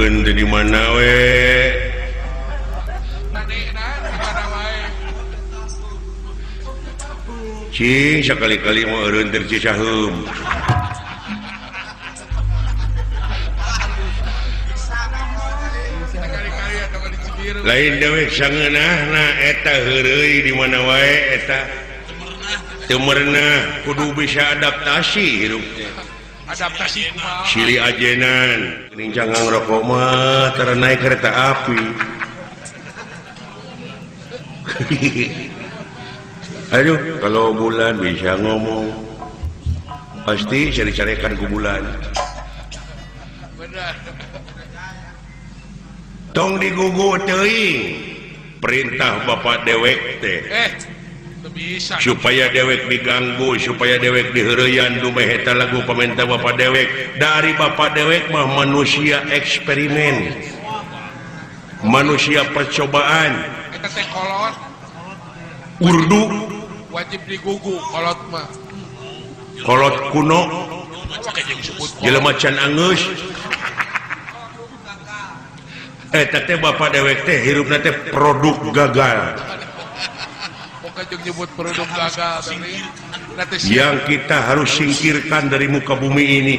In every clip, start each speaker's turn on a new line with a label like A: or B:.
A: Digunakeun teh di mana we.
B: Manehna di mana wae.
A: Cing sakali-kali mau eureun teh Cicaheum.
B: Kali-kali atau di Cibiru.
A: Lain dewek sangeunahna eta heureuy di mana wae eta. Teu merenah kudu bisa adaptasi hirup teh.
B: Adaptasi kumaha?
A: Silih ajenan geuning cangkang rokok mah tara naik kereta api. Aduh, kalau bulan bisa ngomong pasti cari-carikan ku bulan.
B: Benar.
A: Tong digugu teuing perintah bapak dewek teh.
B: Teu bisa.
A: Supaya dewek diganggu, supaya dewek diheureyan dumeh eta lagu pamenta bapak dewek. Dari bapak dewek mah manusia eksperimen, manusia percobaan.
B: Eta teh kolot.
A: Urdu
B: wajib digugu kolot mah.
A: Kolot kuno.
B: Oke, jeung sebut kolot.
A: Jelema can angeus. Eta teh bapak dewek teh hirupna teh produk gagal.
B: Pokoknya jeung nyebut produk gagal teh. Nanti si
A: Yang kita harus singkirkan dari muka bumi ini.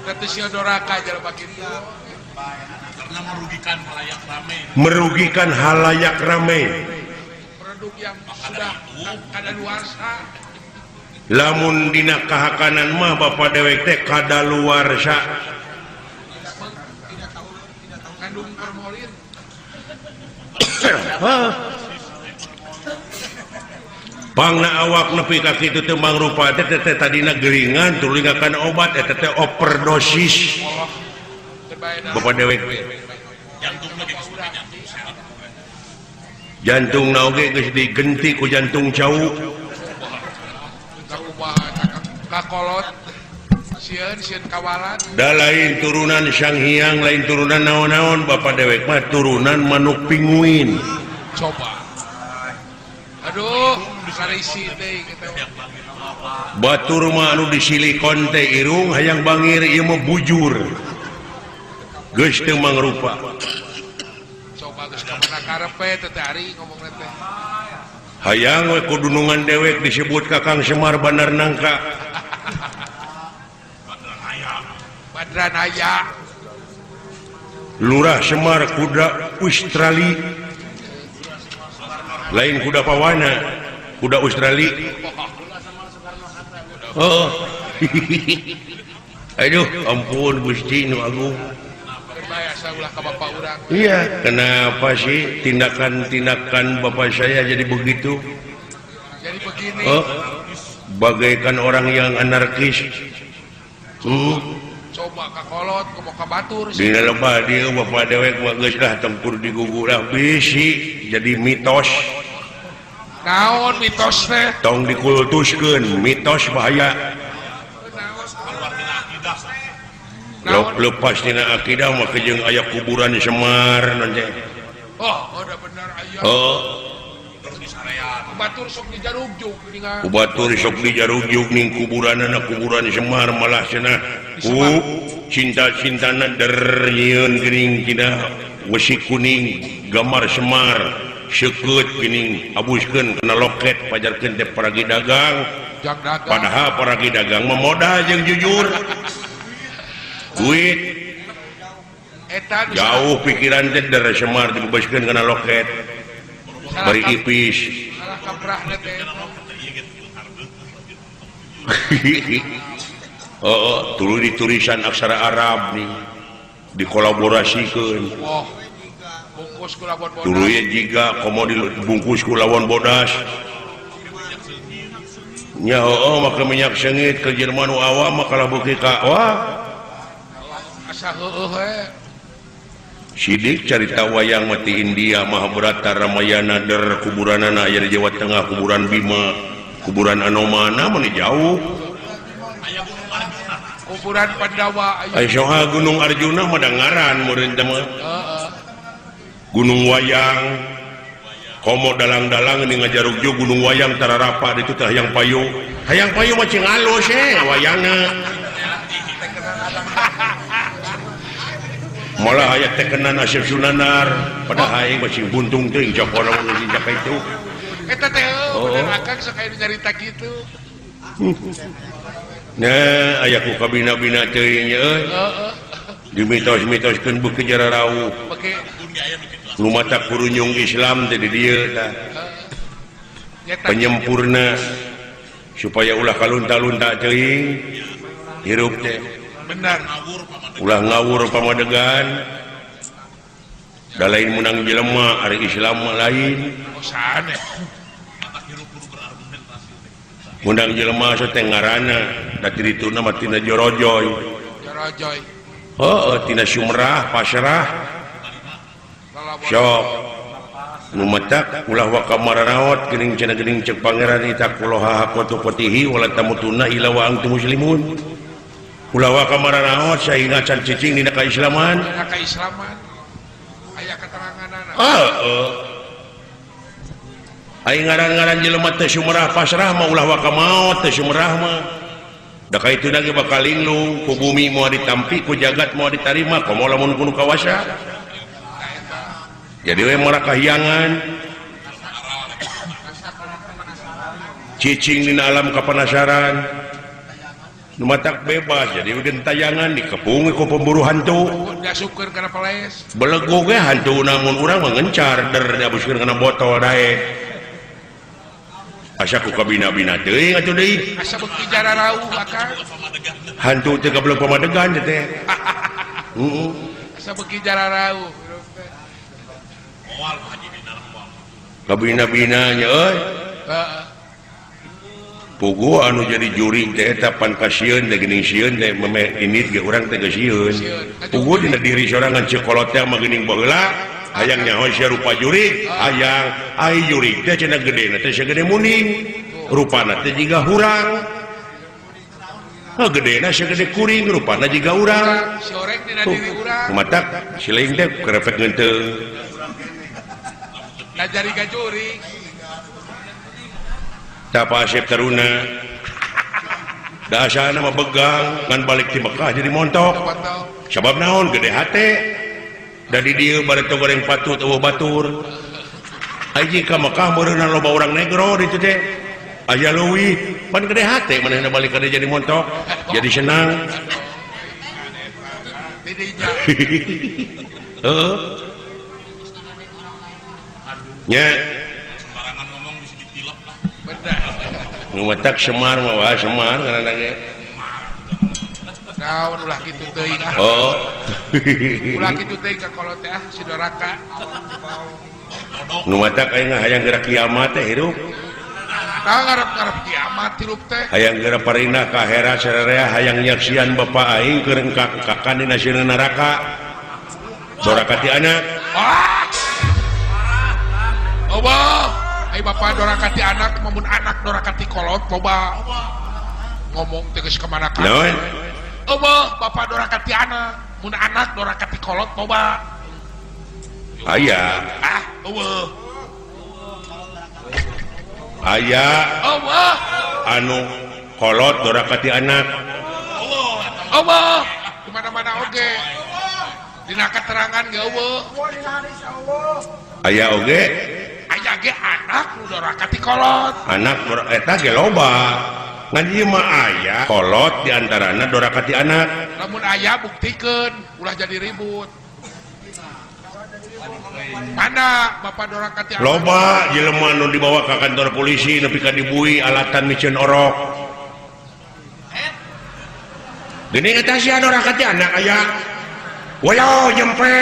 B: Nanti si doraka jelema kitu.
C: Karena merugikan halayak rame.
A: Merugikan halayak rame.
B: Produk yang sudah kadaluarsa.
A: Lamun dina kahakanan mah bapak dewek teh kadaluarsa.
B: Kandung formalin.
A: Hah? Pangna awak nepi ka kitu teh mangrupa teh teh tadina geringan tuluy ngakan obat eta teh overdosis. Bapak dewek
C: Jantung lagi geus jantung sehat.
A: Jantung na oge geus digenti ku jantung cau.
B: Kakolot sieun sieun kawalan.
A: Da lain turunan Sang Hyang, lain turunan naon-naon, bapak dewek mah turunan manuk pinguin.
B: Coba. Aduh, karisi teh kitu.
A: Batur mah anu di silikon teh irung hayang bangir ieu mah bujur. Geus teu mangrupa.
B: Coba geus ka mana karepe teh teh ari ngomongna teh.
A: Hayang we kudunungan dewek disebut Kakang Semar Bandar Nangka.
B: Badran aya.
A: Lurah Semar kuda Australia. Lain kuda pawana, kuda Australia. Oh. Aduh, ampun Gusti nu agung.
B: Biasa ulah ka bapak urang.
A: Iya, kenapa sih tindakan-tindakan bapak saya jadi begitu?
B: Jadi begini.
A: Oh, bagaikan orang yang anarkis.
B: Coba ka kolot, komo ka batur.
A: Dina lebah dia bapak dewek mah geus lah tempur digugu lah bisi jadi mitos.
B: Naon mitos teh?
A: Tong dikultuskeun, mitos bahaya.
B: Naon?
A: Lepas tina akidah mah jeung aya kuburan Semar nanti.
B: Oh, udah bener aya.
A: Oh.
B: Batur sok dijarugjuk geuningan.
A: Ku batur sok dijarugjuk ning kuburanana kuburan Semar malah cenah ku cinta-cintana der nyieun geuning tina wesi kuning gambar Semar seukeut geuning abuskeun kana loket pajarkeun teh paragi dagang.
B: Jang dagang.
A: Padahal paragi dagang mah modal jeung jujur. Duit
B: Eta nu
A: jauh pikiran teh der Semar dibebaskeun kana loket. Bari ipis.
B: Salah kaprahna teh.
A: Oh, oh, tuluy ditulisan aksara Arab nih dikolaborasikeun.
B: Wah. Bungkus ku lawan bodas.
A: Tuluy jiga komo dibungkus ku lawan bodas. Nya heueuh make minyak seungit ke jelema nu awam mah kalah beuki ka wah.
B: Asa heueuh we.
A: Sidik carita wayang mati India Mahabharata Ramayana der kuburanana aya di Jawa Tengah kuburan Bima kuburan Anomana mah jauh.
B: Kuburan Pandawa aya.
A: Ai soha Gunung Arjuna mah da ngaran meureun teh mah.
B: Heeh.
A: Gunung Wayang komo dalang-dalang ini ngajarugjuk Gunung Wayang tararapa ditu teh hayang payu. Hayang payu mah cing alus wayangna. Malah aya tekenan Asep Sunanar pada aing masih buntung teuing cokor mun ka itu.
B: Eta teh
A: Oh.
B: bener akang sok aya nyarita kitu.
A: Nah, aya ku kabina-bina teuing nya euy.
B: Heeh.
A: Dimitos-mitoskeun beuki jararauh.
B: Beuki
A: Nu mata kurunyung Islam teh di dieu tah.
B: Nyeta.
A: Penyempurna supaya ulah kalunta-lunta teuing hirup teh.
B: Bener.
A: Ulah ngawur pamadegan. Da lain menang jelema ari Islam mah lain.
B: Oh, sanes.
A: Menang jelema so teh ngaranna da ti dituna mah tina jorojoy.
B: Jorojoy.
A: Heeh, tina sumrah pasrah. Sok nu matak ulah waka mararaot geuning cenah geuning cek pangeran itaqullaha haqqa tuqatihi wala tamutunna illa wa antum muslimun. Ulah waka mararaot sahingga can cicing dina kaislaman.
B: Dina kaislaman. Aya keteranganana.
A: Heeh. Ai ngaran-ngaran jelema teh sumrah pasrah mah ulah waka maot teh sumrah mah. Da kaituna ge bakal linglung ku bumi moal ditampi ku jagat moal ditarima komo lamun kudu kawasa. Jadi we mora kahiangan cicing dina alam kapenasaran nu matak bebas jadi we gentayangan dikepung ku pemburu hantu.
B: Diasupkeun kana peles.
A: Belegug ge hantu namun urang mah ngencar der diabuskeun kana botol daek. Asa ku kabina-bina teuing atuh deui.
B: Asa beuki jararauh akang.
A: Hantu teh goblok pamadegan teh. Heeh.
B: Asa beuki jararauh.
A: Kabina-bina nya euy.
B: Heeh.
A: Puguh anu jadi juring teh eta pan kasieun teh geuning sieun teh memeh indit ge urang teh geus sieun. Puguh dina diri sorangan ceuk kolot teh mah geuning baheula. Hayang nyaho sia rupa jurig, hayang ai jurig teh cenah gedena teh sagede muning, rupana teh jiga hurang. Heuh gedena sagede kuring, rupana jiga urang.
B: Si oreng dina diri urang.
A: Matak si lain teh kerepek ngeunteung.
B: Da jari ka jurig.
A: Tah Pak Asep taruna. Da asalna mah begang, ngan balik ti Mekah jadi montok. Sabab naon gede hate. Da di dieu bari teu goreng patut eueuh batur. Aji ka Mekah meureunna loba urang negro ditu teh. Aya leuwih pan gede hate manehna balik ka dieu jadi montok, jadi senang. Heeh. Nya.
C: Sembarangan ngomong bisa ditilep lah.
B: Bener.
A: Nu matak Semar mah wah Semar ngaranna ge.
B: Naon ulah kitu teuing ah.
A: Oh.
B: Ulah kitu teuing ka kolot teh ah si doraka.
A: Nu matak aing hayang geura kiamat teh hirup.
B: Tah ngarep-ngarep kiamat hirup teh.
A: Hayang geura parinah ka akhirat sararea hayang nyaksian bapa aing keur engkak-engkakan dina sieun neraka. Doraka ti anak.
B: Ah. Loba. Ai bapa doraka ti anak mun anak doraka ti kolot loba. Ngomong teh geus ka mana ka.
A: Naon?
B: Eueuh, bapa doraka ti anak, mun anak doraka ti kolot loba.
A: Aya.
B: Ah, eueuh.
A: Aya.
B: Eueuh.
A: Anu kolot doraka ti anak.
B: Eueuh. Di mana-mana oge. Dina keterangan ge eueuh.
A: Aya oge.
B: Aya ge anak nu doraka ti kolot.
A: Anak eta ge loba. Ngan ieu mah aya kolot di antarana doraka ti anak.
B: Lamun aya buktikeun ulah jadi ribut. Mana bapak doraka ti anak?
A: Loba jelema nu dibawa ka kantor polisi nepi ka dibui alatan miceun orok. Geuning eta sia doraka ti anak aya. Woyo jempe.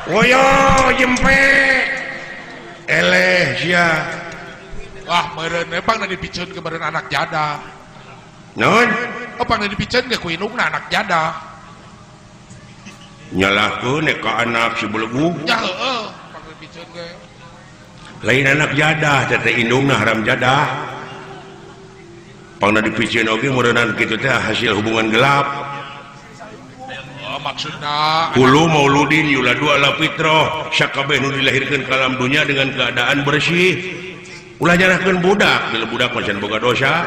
A: Woyo jempe. Eleh sia.
B: Wah, meureun we pangna dipiceun ke meureun anak jada.
A: Naon?
B: Oh, pangna dipiceun ge ku indungna anak jada.
A: Nyalahkeun ka anak si belegu.
B: Ya heueuh, pangna dipiceun ge.
A: Lain anak jadah teh teh indungna haram jadah. Pangna dipiceun oge meureunnan kitu teh hasil hubungan gelap.
B: Oh, maksudna
A: Kullu mauludin yuladu ala fitrah, sakabeh nu dilahirkeun ka alam dunya dengan keadaan bersih. Ulah nyarahkeun budak, bila budak mah can boga dosa.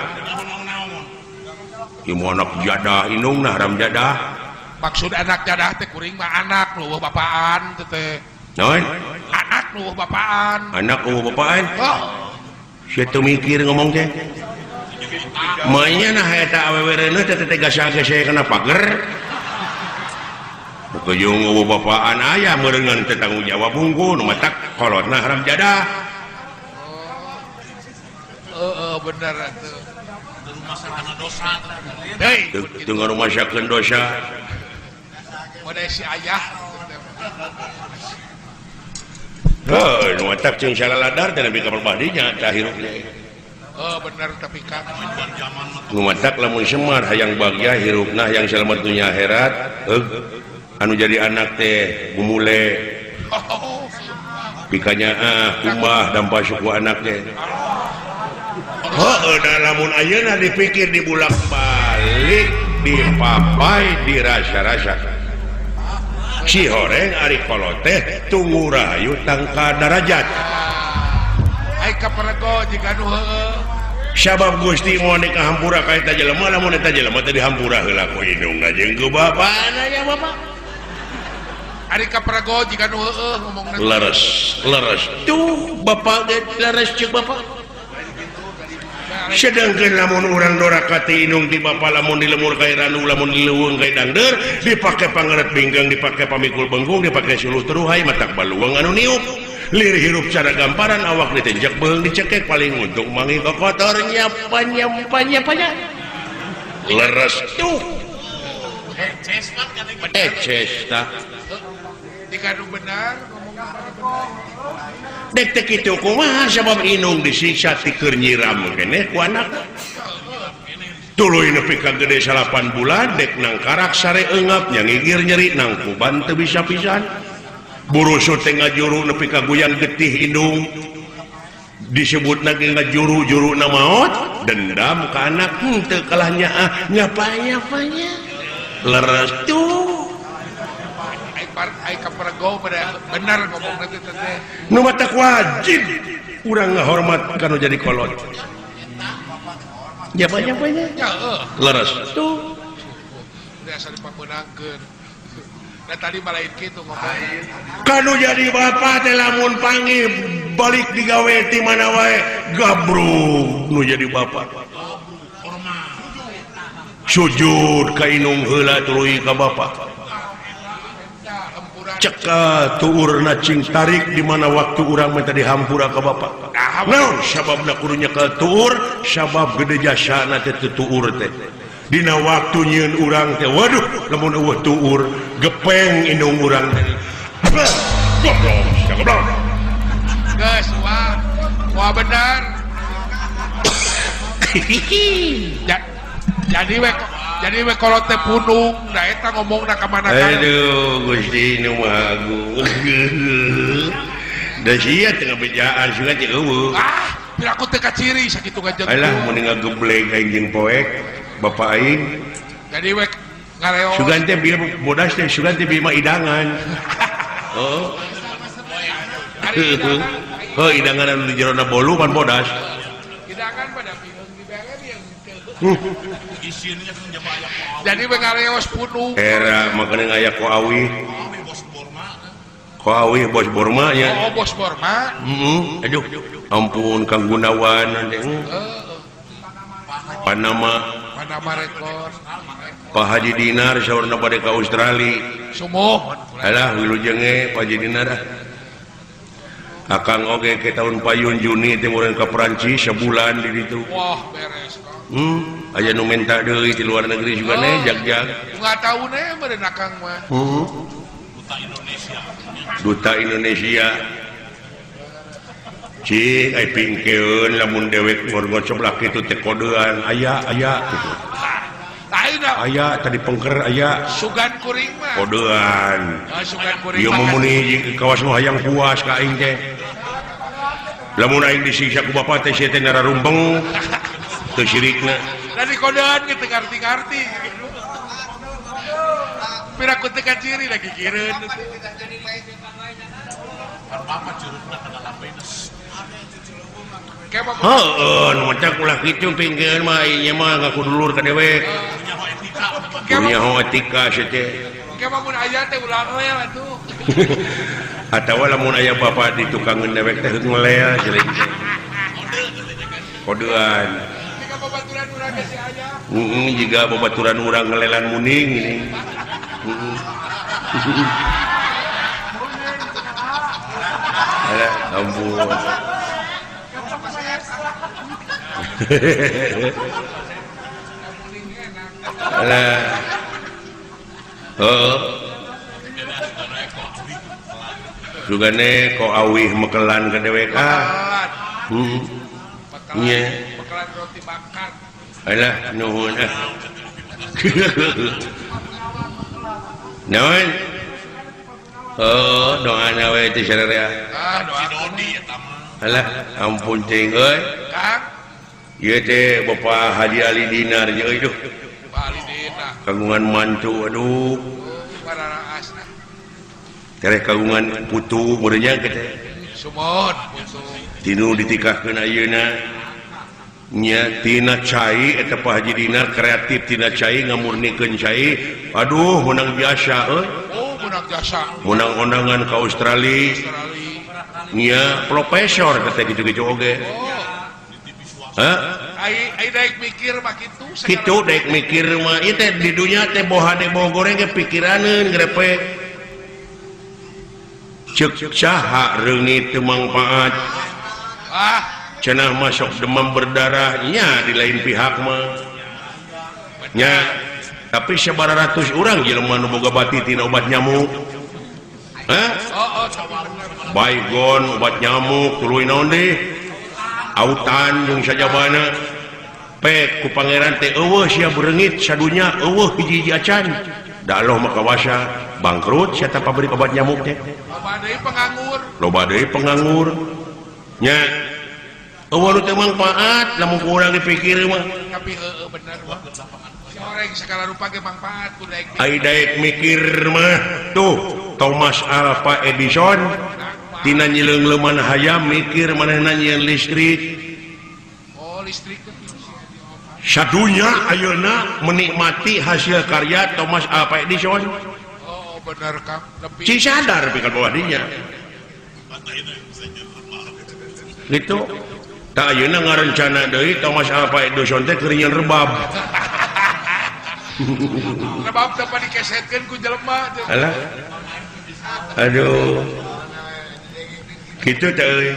A: Ieu mah anak jadah indungna haram jadah.
B: Maksud anak jadah teh kuring mah anak nu eueuh bapaan teh teh.
A: Naon?
B: Anak nu eueuh bapaan.
A: Anak eueuh bapaan?
B: Oh.
A: Sia teu mikir ngomong teh. Manya nah eta awewe reuneuh teh teh gasa-gasa kana pager. Bukejung eueuh bapaan aya meureungan teh tanggung jawab hungkul nu matak kolotna haram jadah.
B: Heeh bener atuh. Dosa. Hei,
A: teu ngarumasakeun dosa.
B: Model si ayah.
A: Heuh, nu matak cing salaladar teh nepi ka perbadinya tah hirup teh.
B: Oh, bener tapi kan
A: nu matak lamun Semar hayang bagya hirupna hayang selamat dunya akhirat, heug anu jadi anak teh gumule. Pikanya ah kumbah dampa suku anak teh. Heuh, da lamun ayeuna dipikir dibulak-balik, dipapai, dirasa-rasa. Si horeng ari kolot teh tunggu rahayu tangka darajat.
B: Ai kaperego jiga nu heueuh.
A: Sabab Gusti moal ka hampura ka eta jelema lamun eta jelema teh dihampura heula ku indung jeung ku bapana nya bapak.
B: Ari kaperego jiga nu heueuh ngomongna.
A: Leres, leres. Tuh bapak ge leres ceuk bapak. Sedangkan lamun urang doraka ti indung ti bapa lamun di lemur ka randu lamun di leuweung ka dangdeur dipake pangeret binggang dipake pamikul bengkung dipake suluh teruhai matak baluang anu niup lir hirup cara gamparan awak ditenjak beung dicekek paling untung mangi kotor nyapa nyapa nyapa leres tuh eces tah
B: dikadu benar
A: dek teh kitu kumaha sabab inung disiksa ti keur nyiram keneh ku anak tuluy nepi ka gede 8 bulan dek nangkarak sare eungap nya ngigir nyeri nangkuban teu bisa pisan burusut teh ngajuru nepi ka guyang getih indung disebutna ge ngajuru juruna maot dendam ka anak henteu kalah nyaah nyapa-nyapanya leres tuh
B: ai kaperego bener ngomongna teh teh
A: nu matak wajib urang ngahormat ka nu jadi kolot nyapa-nyapanya leres tuh
B: biasa dipameunangkeun da tadi mah lain kitu ngomong
A: kanu jadi bapak teh lamun panggih balik digawe ti mana wae gabrug nu jadi bapak sujud ka indung heula tuluy ka bapak ceka tuurna cing tarik di mana waktu urang minta dihampura ka bapak. Naon sababna kudu nyekel tuur? Sabab gede jasana teh teu tuur teh. Dina waktu nyieun urang teh waduh lamun eueuh tuur gepeng indung urang teh. Goblok, goblok.
B: Geus wah. Wah bener. Jadi we kolot teh punung, da eta ngomongna ka mana ka.
A: Aduh, Gusti nu Maha Agung. Da sia teh ngabejaan sugan teh eueuh.
B: Ah, piraku teh kaciri sakitu ngajeun.
A: Alah mun ngagebleng aing jeung poek bapak aing.
B: Jadi we ngareos.
A: Sugan teh bieu bodas teh sugan teh bieu mah idangan. Oh. Heuh, idangan anu di jerona bolu pan bodas.
B: Idangan pada piheung dibere yang jadi ngareos punung
A: era makanya ngaya ko awi ko awi bos Borma ya.
B: Oh, bos Borma.
A: Aduh ampun Kang Gunawan Panama
B: Panama Record
A: Pak Haji Dinar saurna bade ka Australia
B: sumuh
A: alah wilujenge Pak Haji Dinar akang oge ke tahun payun Juni teh meureun ka Perancis sebulan di ditu.
B: Wah beres.
A: Aya nu minta deui di luar negeri juga nih jag-jag.
B: Enggak tahu nih meureun akang mah.
C: Duta Indonesia.
A: Duta Indonesia. Cik ai pingkeun lamun dewek ngorgot sebelah kitu teh kodean aya aya kitu. Aya tadi pengker aya.
B: Sugan kuring mah.
A: Kodean.
B: Sugan kuring.
A: Ieu mumuni kawas nu hayang puas ka aing teh. Lamun aing disiksa ku bapak teh sia teh nararumbeng. Teu sirikna.
B: Da dikodean ge teu ngarti-ngarti. Piraku teu kaciri lagi gigireun.
C: Bapak curugna kana lampena.
A: Heeh, nu matak ulah kitu pingkeun mah ieu mah ngaku dulur ka dewek. Nyaho etika sia teh.
B: Engke mah mun aya teh ulah ngelel atuh.
A: Atawa lamun aya bapak di tukangeun dewek teh ngelel jelek. Kodean.
B: Jika babaturan urang ge si aya.
A: Heeh, jiga babaturan urang ngelelan muning ini. Heeh. Alah, ampun. Alah. Heeh. Sugane ko awih mekelan ka dewek ah. Heeh. Nya.
B: Mekelan roti bakar.
A: Alah, nuhun ah. Naon? Oh, doana we teh sararea.
B: Ah, doa Dodi eta mah.
A: Alah, ampun teuing euy.
B: Kang.
A: Ieu teh Bapak Haji Ali Dinar euy duh.
B: Pak Ali Dinar.
A: Kagungan mantu aduh.
B: Pararaasna.
A: Tereh kagungan putu meureunnya teh.
B: Sumon putu.
A: Tinu ditikahkeun ayeuna. Nya tina cai eta Pak Haji Dinar kreatif tina cai ngamurnikeun cai. Aduh, menang biasa euy.
B: Oh, menang jasa.
A: Menang ondangan ka Australia. Nya profesor teh kitu-kitu oge. Hah?
B: Ai daek mikir mah kitu.
A: Kitu daek mikir mah ieu teh di dunya teh boha de boho goreng ge pikiraneun grepe. Ceuk saha reungit teu mangpaat.
B: Ah,
A: cenah masuk demam berdarahnya di lain pihak mah. Nya, tapi sabaratus urang jelema nu boga bati tina obat nyamuk. Hah? Baygon obat nyamuk tuluy naon deui? Autan jeung sajabana. Pek ku pangeran teh eueuh sia bereungit sadunya eueuh hiji-hiji acan. Da Allah mah kawasa bangkrut sia ta pabrik obat nyamuk teh.
B: Loba deui penganggur.
A: Loba deui penganggur. Nya eueuh nu teu mangpaat lamun ku urang dipikir mah.
B: Tapi heueuh bener mah. Si orang segala rupa ge mangpaat ku daek mikir.
A: Ai daek mikir mah tuh Thomas Alva Edison tina nyileung-leuman hayam mikir manehna nyieun listrik.
B: Oh, listrik.
A: Sadunya ayeuna menikmati hasil karya Thomas Alva Edison.
B: Oh, bener Kang. Lebih
A: ci sadar pikeun bawah dinya. Gitu. Tak ayeuna ngarencana deui Thomas Alva Edison teh keur nyieun rebab.
B: Rebab teh dikesetkeun ku jelema.
A: Alah. Aduh. Kitu teh euy.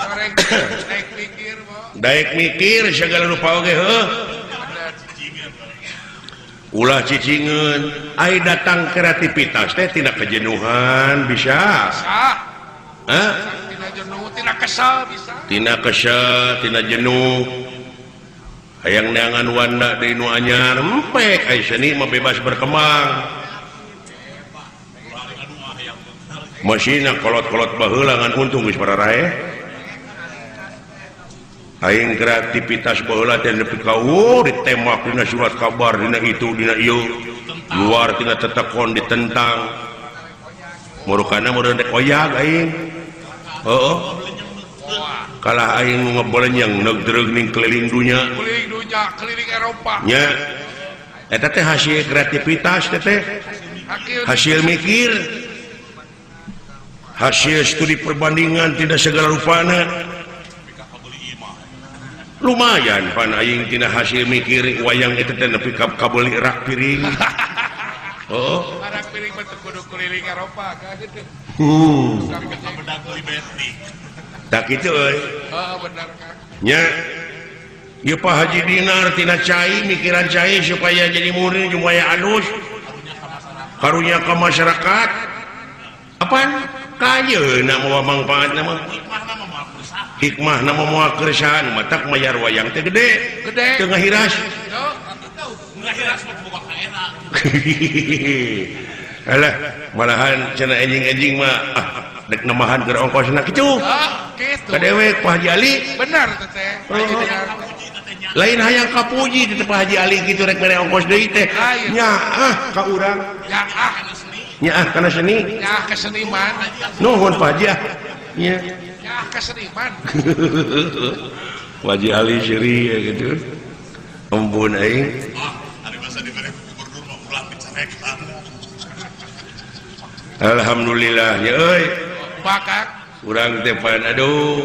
B: Daek mikir mah.
A: Daek mikir segala rupa oge heuh. Ulah cicingeun, ai datang kreativitas teh tina kejenuhan bisa. Hah?
B: Tina jenuh, tina kesel bisa.
A: Tina kesel, tina jenuh. Hayang neangan wanda deui nu anyar, empek ai seni mah bebas berkembang. Masina kolot-kolot baheula ngan untung geus pararaeh. Aing kreativitas baheula teh nepi ka ditembak dina surat kabar dina itu dina ieu luar tina tetekon ditentang murukana meureun rek oyag aing heueuh kalah aing ngebolenyang neug-dreug ning keliling dunya
B: keliling Eropa
A: nya eta teh hasil kreativitas teh hasil mikir hasil studi perbandingan tidak segala rupana. Lumayan pan aing tina hasil mikir wayang eta teh nepi ka kabeuli rak piring. Oh,
B: rak piring mah teu kudu keliling Eropa ka kitu.
A: Tak kitu euy.
B: Heeh bener Kang.
A: Nya. Ieu Pak Haji Dinar tina cai mikiran cai supaya jadi murni supaya alus. Karunya ka masyarakat. Apaan? Kayeuna moal mangpaatna mah. Hikmah nama moal keresahan matak mayar wayang teh gede.
B: Gede.
A: Teu ngahiras.
C: Ngahiras mah boga kaena.
A: Alah, malahan cenah enjing-enjing mah ah, dek namahan keur ongkosna kitu.
B: Ah, kitu.
A: Ka dewek Pak Haji Ali.
B: Bener teh. Pak Haji Dinar.
A: Lain hayang kapuji teh Pak Haji Ali kitu rek mere ongkos deui teh. Nyaah ka urang.
B: Nyaah kana seni.
A: Nyaah kana seni.
B: Nyaah ka seniman.
A: Nuhun Pak Haji ah. Nya.
B: Nyaah ka seniman.
A: Pak Haji Ali seuri ya gitu. Ampun aing. Alhamdulillah ya euy.
B: Bakak
A: urang teh pan aduh.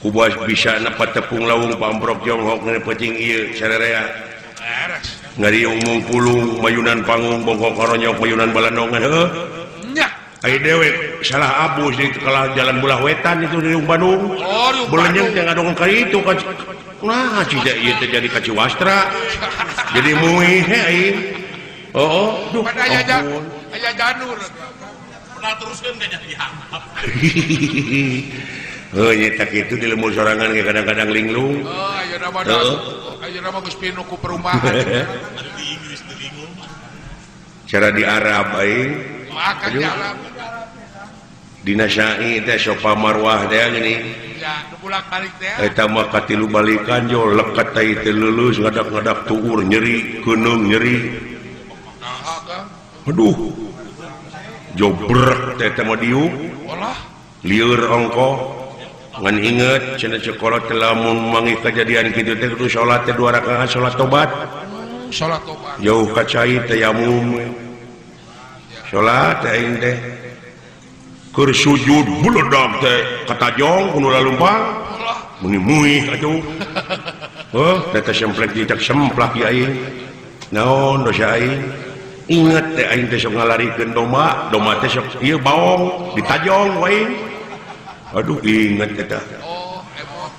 A: Kubas bisa nepat tepung lawung pamprok jonghok ngene peuting ieu sararea. Ngariung mungpulung mayunan panggung bongkok koronyok mayunan balandongan heuh.
B: Nya.
A: Ai dewek salah abus di kalah jalan belah wetan itu di Bandung.
B: Oh,
A: belenyeng teh ngadongan ka itu ka nah cida ieu teh jadi ka Ciwastra. Jadi muih he aing. Oh, duh.
B: Pada aya janur.
C: Pernah teruskeun ka jadi hangap.
A: Heuh nya kitu di lembur sorangan ge kadang-kadang linglung.
B: Oh, ayeuna mah ayeuna mah geus pinuh ku perumahan.
C: Di Inggris teu linglung.
A: Cara di Arab aing.
B: Makan di Arab.
A: Dina syai teh sopa marwah teh gini.
B: Ya, nu bolak-balik teh.
A: Eta mah katilu balikan jo lekat teh teu leuleus ngadak-ngadak tuur nyeri, keunung nyeri. Aduh. Jobrek teh teh mah diuk.
B: Olah.
A: Lieur ongkoh. Ngan inget cenah sekolah teh lamun manggih kajadian kitu teh kudu salat teh 2 rakaat salat tobat.
B: Salat tobat.
A: Jauh ka cai tayamum. Salat teh aing teh. Keur sujud beledag teh katajong kudu lalumpang. Muni muih atuh. Heuh, teh semplek dicak semplak ieu aing. Naon dosa aing? Inget teh aing teh sok ngalarikeun domba, domba teh sok ieu baong ditajong wae. Aduh inget eta.
B: Oh, emot.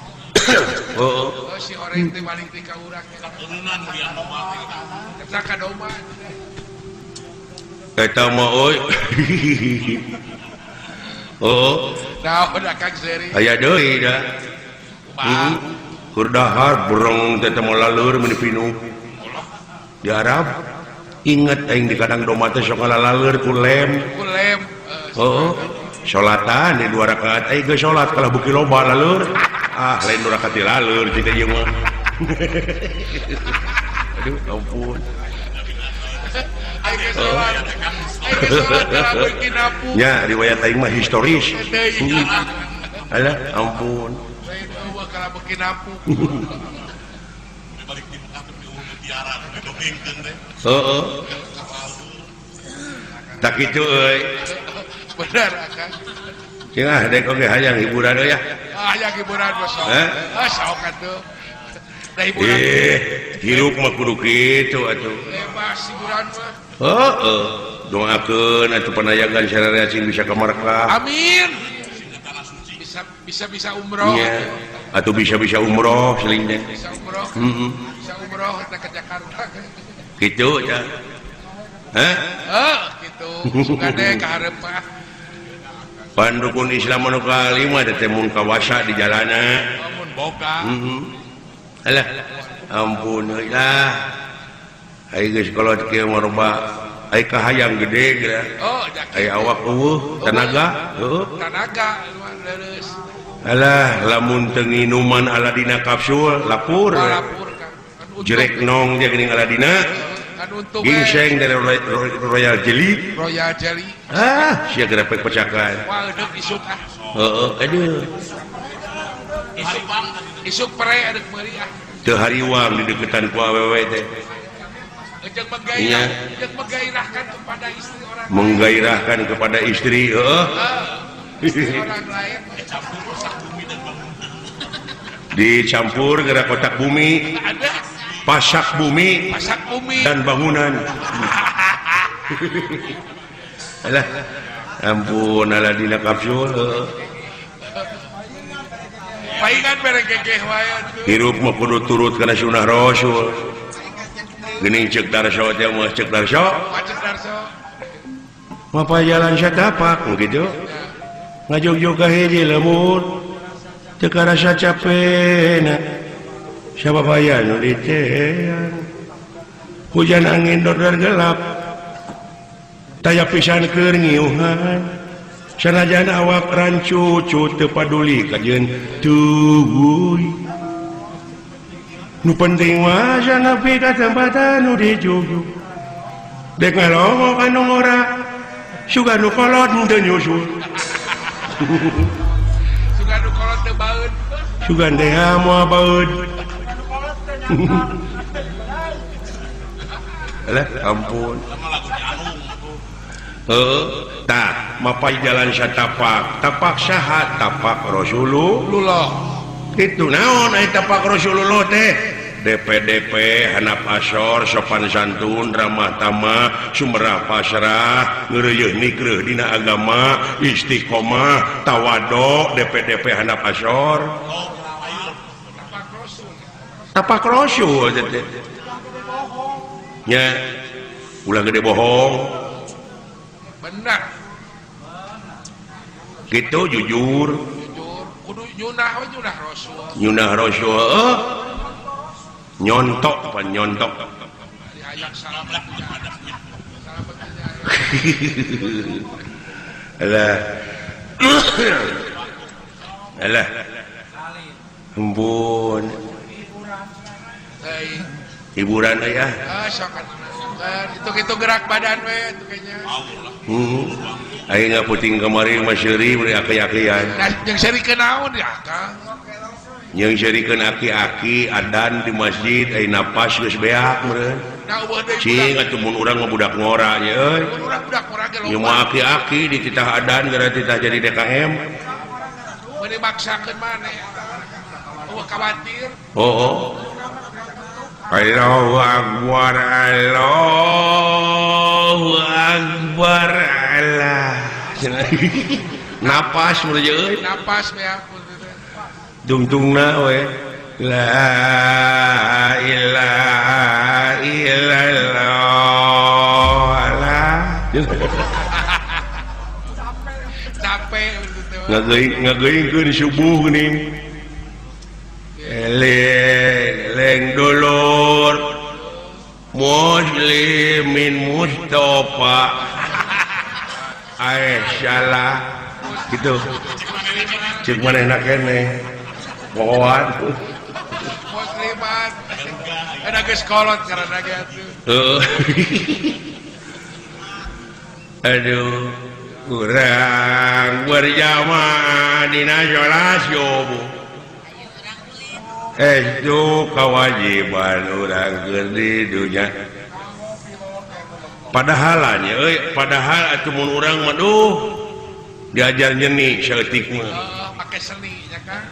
A: Heeh.
B: Oh, si orang teh balik ti ka urang
C: katurunan mulia domba teh.
B: Eta ka domba.
A: Eta mah euy. Oh.
B: Naon Kang Seri?
A: Aya deui da. Heeh. Keur dahar bereng teh teh laleur meuni pinuh. Di Arab inget aing di kadang domba teh sok ngalaleur ku lem.
B: Ku lem.
A: Heeh. Salatan di 2 rakaat aing geus salat kalah beuki loba laleur. Ah, lain 2 rakaat laleur cita ieu mah. Aduh, ampun.
B: Aing geus salat. Aing geus salat kalah beuki napuk.
A: Nya riwayat aing mah historis. Alah, ampun.
B: Lain eueuh kalah beuki napuk.
C: Balik di Mekah teh mutiara didongengkeun teh.
A: Heeh. Tak kitu euy.
B: Benar akang.
A: Cenah dek oge hayang hiburan euy ya.
B: Ah, hayang hiburan mah sok. Ah, sok atuh. Da hiburan.
A: Hirup mah kudu kitu atuh.
B: Bebas hiburan mah.
A: Heeh. Doakeun atuh panayagan sararea cing bisa ka Makkah.
B: Amin. Bisa bisa umroh.
A: Iya. Atuh bisa-bisa umroh seling teh.
B: Bisa umroh.
A: Heeh.
B: Bisa umroh teh ke Jakarta.
A: Kitu tah. Hah?
B: Heuh, kitu. Sugane ka hareup mah.
A: Pandukun Islam anu kalima teh mun kawasa di jalana.
B: Mun boga.
A: Heeh. Alah, ampun euy lah. Ai geus kolot kieu mah loba ai kahayang gede geura.
B: Oh,
A: ai awak eueuh tenaga, heueuh.
B: Tenaga leres.
A: Alah, lamun teu nginuman Aladina kapsul lapur.
B: Lapur Kang.
A: Jerek nong dia geuning Aladina. Gingseng dari Royal Jelly.
B: Royal Jelly.
A: Ah, sia gerepek pecakan.
B: Wah, eudeuh isuk ah.
A: Heeh, aduh.
B: Isuk pere adeuk meuli ah.
A: Teu hariwang di deketan ku awewe teh.
B: Jeung menggairah, jeung menggairahkan kepada istri orang lain.
A: Menggairahkan kepada istri, heeh.
B: Istri orang lain.
A: Dicampur gerak kotak bumi.
B: Ada.
A: Pasak bumi, dan bangunan. Alah, ampun Aladina kapsul.
B: Paingan mere gegeh wae atuh.
A: Hirup mah kudu turut kana sunah Rasul. Geuning ceuk Darso teh mah ceuk Darso.
B: Ceuk Darso.
A: Mapa jalan satapak kitu. Ngajogjog ka hiji lembur. Teu karasa capena. Siapa bayar nu ditean hujan angin dordor gelap taya pisan keur ngiuhan sanajan awak rancucu teu paduli kajeun teuy nu penting mah sanapi ka tempatan nu dijugjug dek ngalongok anu ngora sugan nu kolot teu nyusul
B: sugan nu kolot teu baeud
A: sugan teh moal baeud. Alah ampun. Tah mapai jalan satapak tapak saha tapak Rasulullah itu naon aya tapak Rasulullah teh DPDP hanap asor sopan santun ramah tamah sumerah pasrah ngeureuyeun nikreuh dina agama istiqomah tawado DPDP hanap asor tapak Rasul teh nya ulah gede bohong
B: benar
A: gitu jujur
B: jujur kudu nyunah we nyunah Rasul
A: nyunah Rasul nyontok apa nyontok alah alah ampun hiburan ya
B: itu gerak badan we itu kayaknya.
A: Aing puting kemarin mah seuri meuli aki-akian.
B: Jeung seurikeun naon ya Kang?
A: Jeung seurikeun aki-aki adan di masjid ai napas geus beak meureun. Cing atuh mun urang mah budak ngora nya euy.
B: Mun urang budak ngora ge loba.
A: Ieu mah aki-aki dititah adan gara titah jadi DKM.
B: Meuni maksakeun maneh. Eueuh khawatir.
A: Oh. Allahu Akbar, Allahu Akbar, Allah. Napas mun euy.
B: Napas we
A: Dungtungna we. La ilaha illallah. Allah.
B: Capek
A: ngageuingkeun subuh geuning. Eling dulur muslimin Mustafa salah gitu cek manehna keneh pohoan
B: muslimat eta geus kolot ngaranna ge atuh.
A: Aduh urang berjamaah dina salat subuh itu kewajiban urang keur di dunya padahal nya euy padahal atuh mun urang mah duh diajar nyeni saeutik mah
B: make seni nya Kang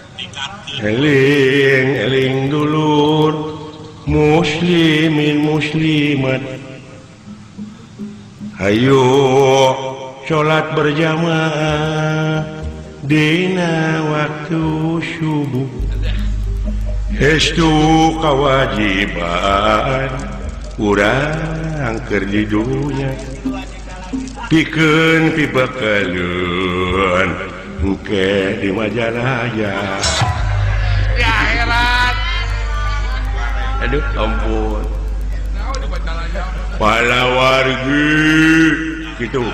A: eling eling dulur muslimin muslimat hayu salat berjamaah dina waktu subuh Estu kewajiban urang keur di dunya pikeun pibekaleun engke di Majalaya
B: di akhirat.
A: Aduh ampun palawargi gitu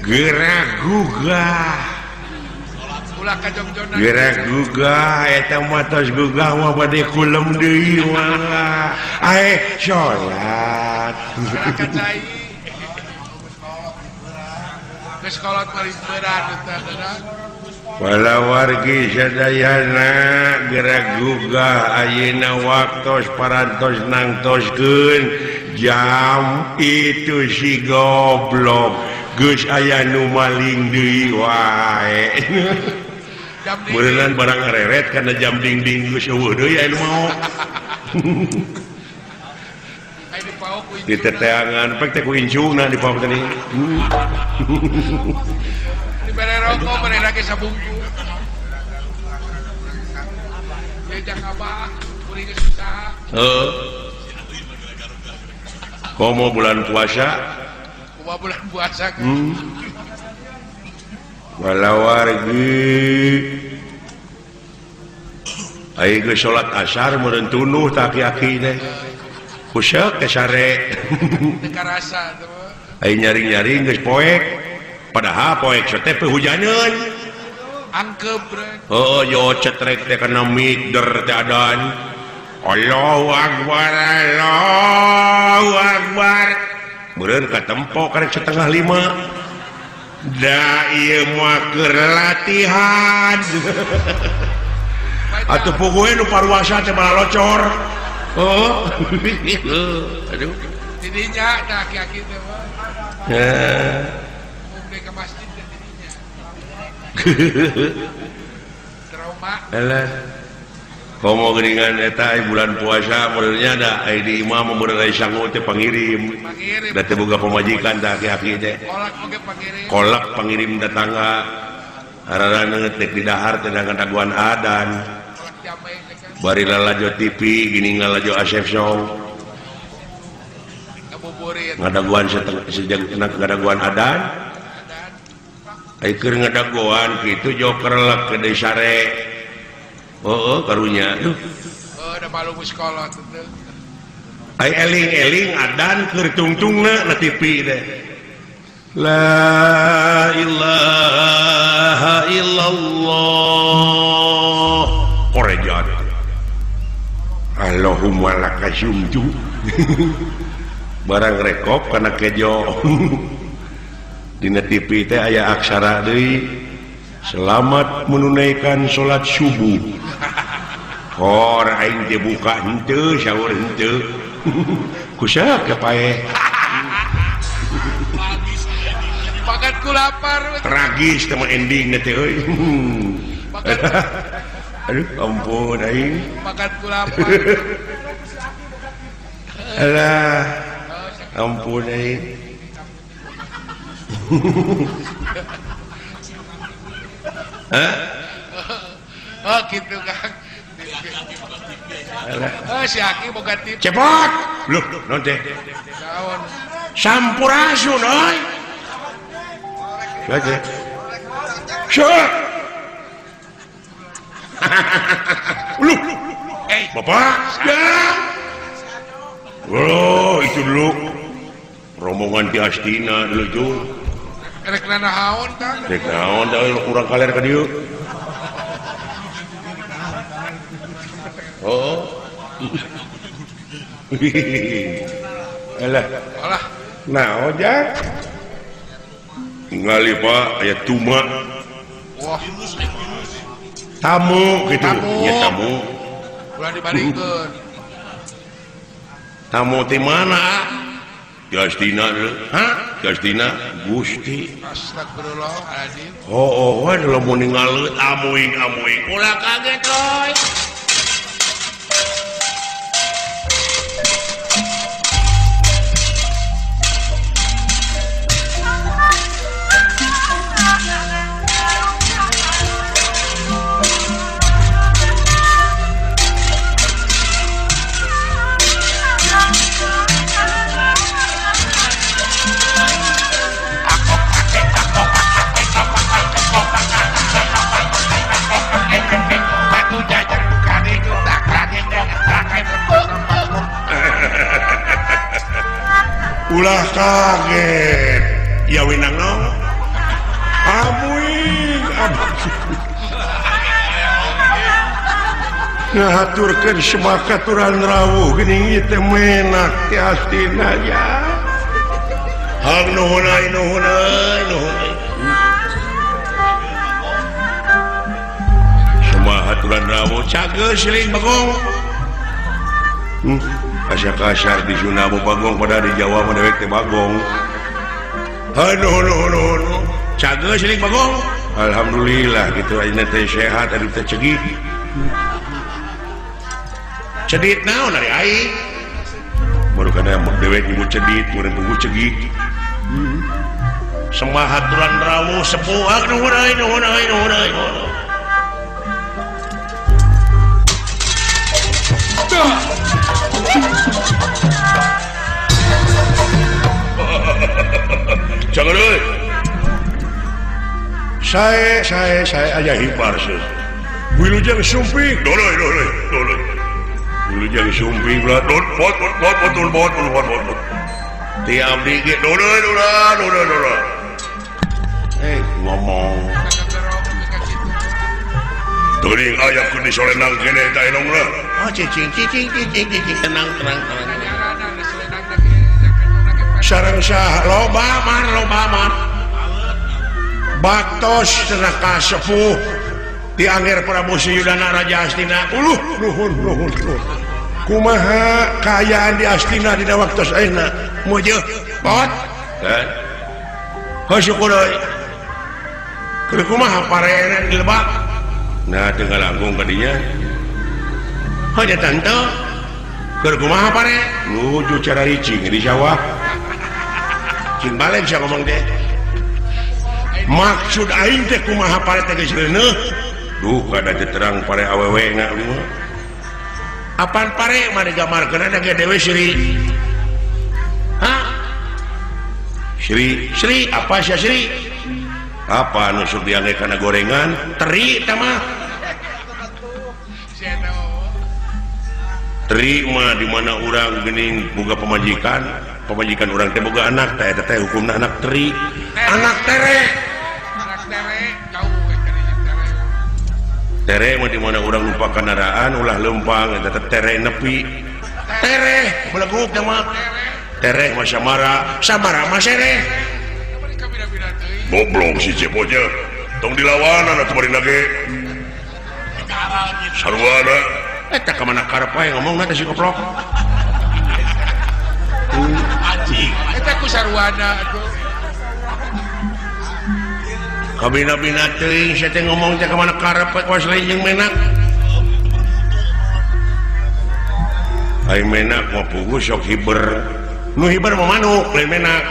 A: gerak gugah gerak gugah eta mah tos gugah mah bade kulem deui mah ae salat
B: geus kolot paling berat eta
A: palawargi sadayana gerak gugah ayeuna waktos parantos nangtoskeun jam itu si goblok geus aya nu maling deui wae. Meureunnan barang ngareret kana jam dingding geus eueuh deui aya nu mau. Di teteangan pek teh ku incuna di paok tadi.
B: Dibere rokok bere lagi sabungku. Jejak abah kuring geus usaha.
A: Heeh. Komo bulan puasa?
B: Komo bulan puasa.
A: Walawargi ayo geus salat asar meureun tunduh tah aki-aki teh kuseuk teh sare
B: teu karasa
A: ayo nyaring-nyaring geus poek padahal poek teh hujaneun
B: angkep
A: heuh yo cetrek teh kana mic der teh adan Allahu Akbar Allahu Akbar meureun katempo karek 4:30 da ieu mah keur latihan. Atuh puguh nu paruasa teh malah locor. Oh. Aduh.
B: Didinya tah aki-aki teh mah.
A: Heeh.
B: Mun ka masjid teh didinya. Trauma.
A: Alah. Komo geuningan eta bulan puasa modelnya da ai di imah mun beureuy sangu teh pangirim. Da teu boga pamajikan tah aki-aki teh.
B: Kolak oge pangirim.
A: Kolak pangirim datangga. Araraneut teh di dahar teh daguan adan. Bari lalajo TV gini lalajo Asep Song ngadaguan sejak ngadaguan adan ai keur ngadaguan kitu joker lek ke desare oh karunya duh
B: oh da malu geus kolot teh
A: ai eling-eling adan keur tungtungna na TV teh la ilaha illallah korejat Allahumma lakasumtu barang rekop kana kejo dina TV teh aya aksara deui selamat menunaikan salat subuh hor aing teh buka henteu sahur henteu kusaha ka paeh
B: makan ku lapar
A: tragis teh mah ending teh euy. Aduh ampun aing
B: makan ku lapar.
A: Alah ampun aing. Hah?
B: Oh gitu Kang.
A: Alah.
B: Oh si Aki boga TV.
A: Cepot. Loh, naon teh?
B: Naon?
A: Sampurasun euy. Saja. Syok. Loh.
B: Eh,
A: Bapak. Ya. Oh, itu dulu. Rombongan ti Astina dulu jung.
B: Rek nanaon Kang?
A: Rek naon da urang kaler ka dieu. Oh. Alah.
B: Alah.
A: Naon ja? Ningali Pak aya tuma.
B: Wah.
A: Tamu gitu.
B: Tamu.
A: Ya tamu.
B: Ulah dibalikeun.
A: Tamu ti mana? Justina, hah? Justina, Gusti.
B: Astagfirullahaladzim.
A: Oh, oh, wae lamun ningaleut amuing amuing. Ulah kaget euy. Ulah kaget ya winang no amuing ngahaturkeun semakaturan rawuh geuning ieu teh menak ti astina ya hang nuhun euy nuhun euy nuhun euy semahaturan rawuh cageus siling bagong. Asa kasar di Sunda mah bagong pada di Jawa mah dewek teh bagong. Aduh nuhun nuhun. Cageus siling bagong. Alhamdulillah kitu ayeuna teh sehat aduh teh cegih. Cedit naon ari aing? Baru kana dewek nyebut cedit, meureun puguh cegih. Semahaturan rawuh sepuh nuhun euy nuhun euy nuhun euy. Jangan euy. Saya aja hibar sih. Wilujeng sumping, doloy doloy doloy. Wilujeng sumping belah dot pot pot pot pot pot pot pot. Ti abdi ge doloy doloy doloy doloy. Eh ngomong. Teuing aya keur disolenang keneh ta elong lah. Oh cicing cicing cicing cicing tenang tenang tenang. Sareng sah loba mar loba mar. Baktos cenah ka sepuh Ti Angger Prabu Suyudana Raja Astina. Uluh nuhun nuhun nuhun. Kumaha kaayaan di Astina dina waktu ayeuna? Mujeuh bot. Kan? Heuh syukur euy. Keur kumaha pareena di lebak? Nah teu ngalangkung ka dinya. Heuh nya tante. Keur kumaha pare? Nuju cara ricing di sawah. Cing balik sia ngomong teh. Maksud aing teh kumaha pare teh geus reuneuh? Duh kada teu terang pare awewe na mah. Apaan pare mah digambarkeun ge dewe Sri. Hah? Sri, Sri apa sia Sri? Apa anu sok diangge kana gorengan? Teri tah mah. Teri mah di mana urang geuning boga pamajikan, pamajikan urang teh boga anak teh eta teh hukumna anak teri. Anak tere.
B: Anak tere jauh tere.
A: Tere mah di mana urang lupa kendaraan ulah lempang eta teh tere nepi. Tere beleguk teh mah. Tere mah samara, samara mah sereh. Goblok si Cepotnya. Tong dilawanan atuh bari nage. Sarwana eta ka mana karep wae ngomongna teh si goblok.
B: Eta ku sarwana atuh.
A: Kabina-bina teuing sia teh ngomong teh ka mana karep we kawas lain jeung menak. Ai menak mah puguh sok hiber. Nu hiber mah manuk lain menak.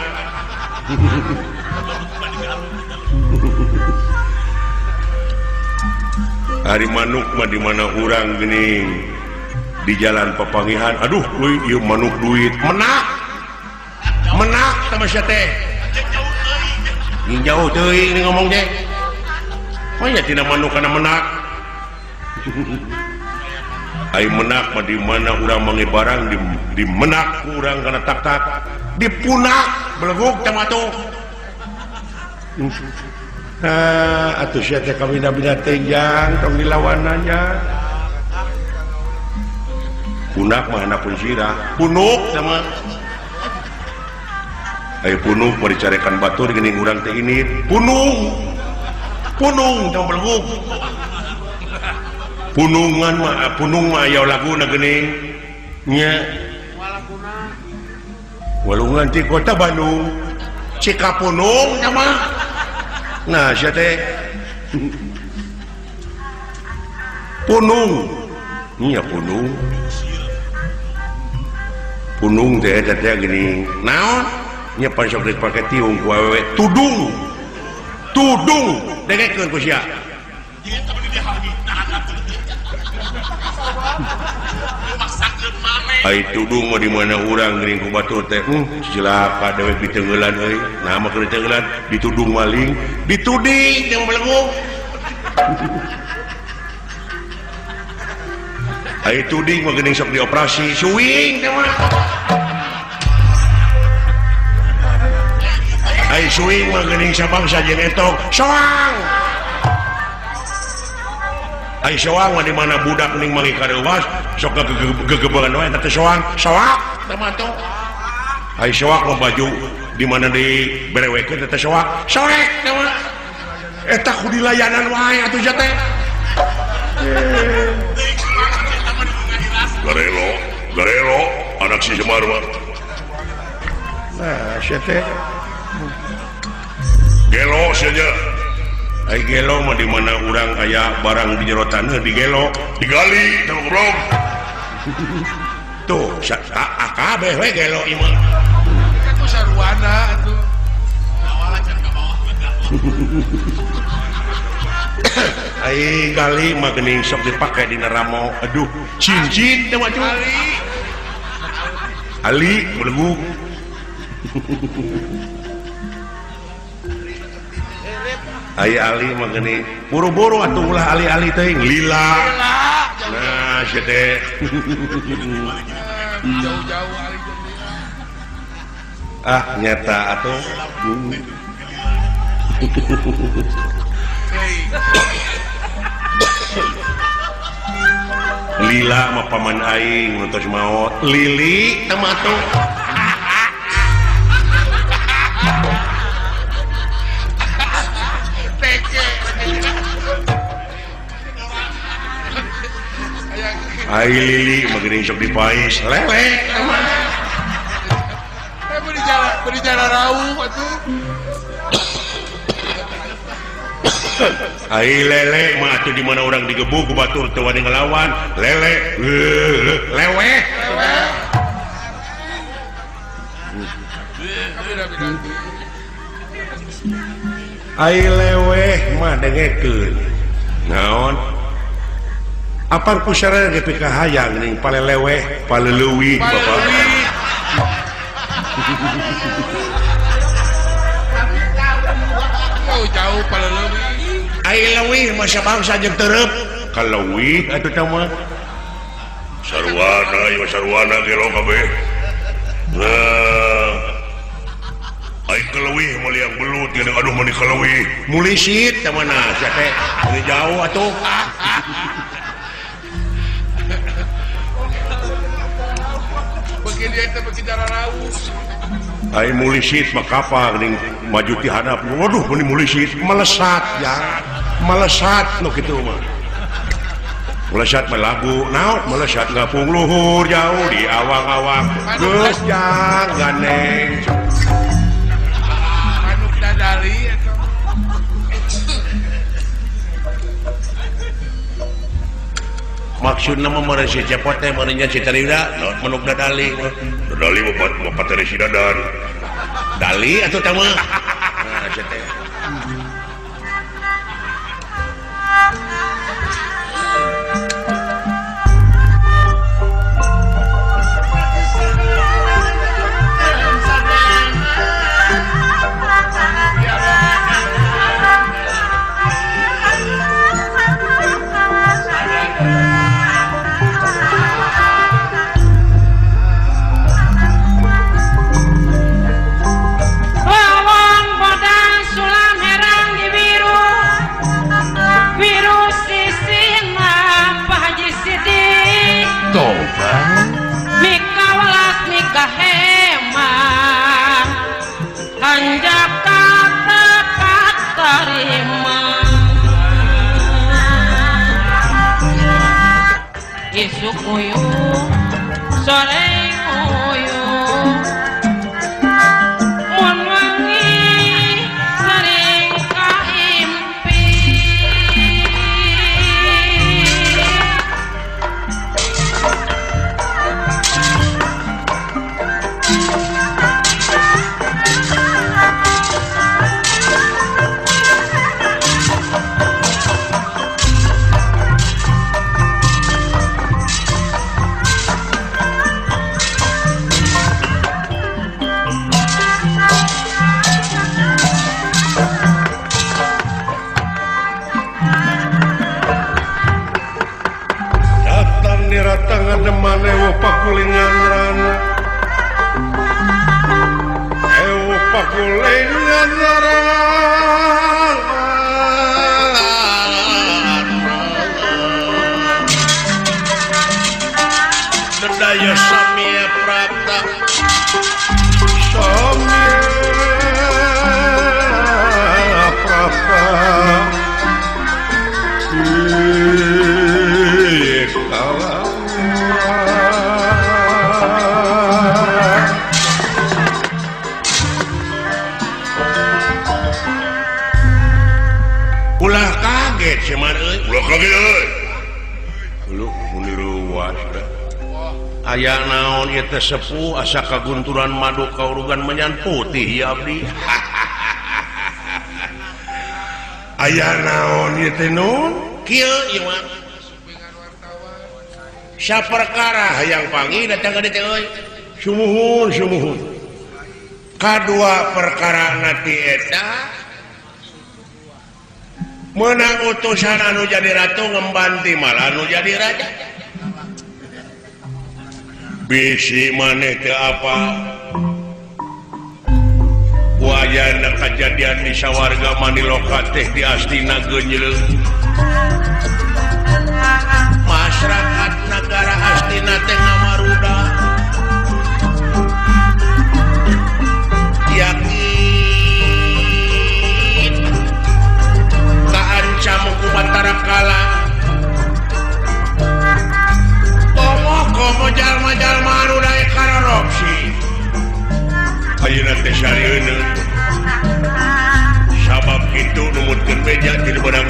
A: Ari manuk mah di mana urang geuning di jalan papangihan aduh euy ieu manuk duit menak. Menak sama sia teh. Jauh teuing ini ngomong teh. Manya tina manuk kana menak. Ai menak mah di mana urang mangi barang di menak ku urang kana tak-tak dipunak beleguk teh mah tuh. Ah, atuh sia teh kabina-bina teh jang tong dilawananya. Punak mah hanapun sirah, punuk sama. Ayo punuk mah dicarekan batur geuning urang teh ini punung. Punung tong beleguk. Punungan mah punung mah aya laguna geuning nya. Walungan ti kota Bandung. Cikapunung nya mah. Nah sia teh punung. Nya punung. Punung teh eta teh geuning. Naon? Nya pan sok dipake tiung ku awewe tudung. Tudung dengekeun ku sia. Ai tudung mah di mana urang geuning ku batur teh cilaka dewek diteungeulan euy. Nah mah keur diteungeulan ditudung maling, dituding jeung beleguk. Ai tuding mah geuning sok dioperasi, suing teh mah. Ai suing mah geuning sabangsa jeung entok, soang. Ai soang mah di mana budak ning mangi kareuwas sok gegebegan wae eta teh soang, soak teh mah tuh. Ai soak mah baju di mana diberewekeun eta teh soak, soek teh mah. Eta ku dilayanan wae atuh sia teh. Garelo, garelo anak si Semar mah. Nah, sia teh. Gelo sia nya. Ai gelo mah di mana urang aya barang di jero taneuh digelo, digali teh goblok. Tuh, akabeh we gelo ieu mah.
B: Eta ku sarwana atuh.
A: Ai gali mah geuning sok dipake dina ramo. Aduh, cincin teh mah
B: Ali.
A: Ali beleguk. Ai Ali mah geuning buru-buru atuh ulah ali-ali teuing lila. Nah, sia teh.
B: Jauh-jauh ali jeung lila.
A: Ah, nyata atuh. Lila mah paman aing nu tos maot. Lili teh mah atuh. Ai lili mah geuning sok dipais lele.
B: Eh beri jalan rauh atuh.
A: Ai lele mah atuh di mana urang digebug ku batur teu wani ngelawan lele leweh. Ai leweh mah dengekeun naon apar pusara ge pikahayang ning paleleweh paleleuwih bapak.
B: Jauh paleleuwih.
A: Ai leuwih mah sabangsa jeung tereup kaleuwih atuh teh mah sarwana ieu sarwana gelo kabeh. Nah ai kaleuwih mah liang belut geuning aduh mah kaleuwih mulisit teh mana sia teh ini jauh atuh.
B: Beuki dia teh beuki jararauh.
A: Ai mulisit mah kapal geuning maju ti handap waduh meni mulisit melesat ya melesat nu kitu mah melesat mah lagu naon melesat ngapung luhur jauh di awang-awang geus jang ganeng
B: manuk dadali eta.
A: Maksudna mah meureun si Cepot teh meureun nya si Tarida naon manuk dadali dadali mah bapak si dadan dali atuh teh mah nah sia teh.
D: Isuk uyuh, sore uyuh, mun wengi sering kaimpi.
A: Ewo pakulingan rana, ewo pakulingan rana. Daya samia prapta, samia prapta. Ulah kaget Semar euy, ulah kaget euy. Lu mun ruas da. Aya naon ieu teh sepuh asa kagunturan madu kaurugan menyan putih ya abdi. Aya naon ieu teh nun? Kieu ieu mah. Saperkara hayang panggih datang ka dieu euy. Sumuhun sumuhun. Kadua perkara nanti eta menang utusan anu jadi ratu ngembanti malah anu jadi raja. Bisi maneh teu apa wayana kajadian di sawarga Maniloka teh di Astina geunyeul. Masyarakat nagara Astina teh ngamaruda yakin kaancam ku Batara Kala.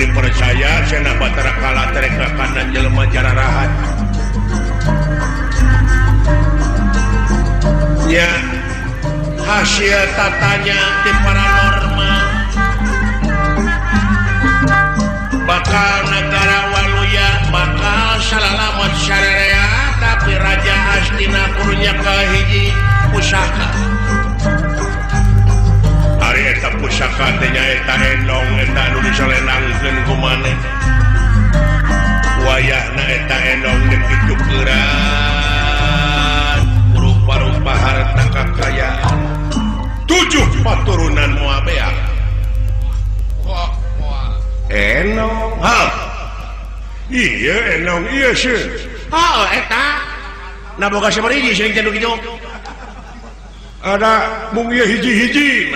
A: dipercaya cenah Batara Kala terek kanan jelema jararahat. Nya hasil tatanya di paranormal bakal negara Waluya bakal salalamat syarea tapi Raja Astina kurunya kahiji pusaka. Ari eta pusaka teh nyaeta endong eta anu disolendangkeun ku maneh. Wayahna eta endong deuk ditukeran rupa-rupa harta kakayaan 7 paturunan moal beak. Enong ha iya enong iya sih oh eta nah boga sabariji sering teh kitu ada mung ieu hiji-hiji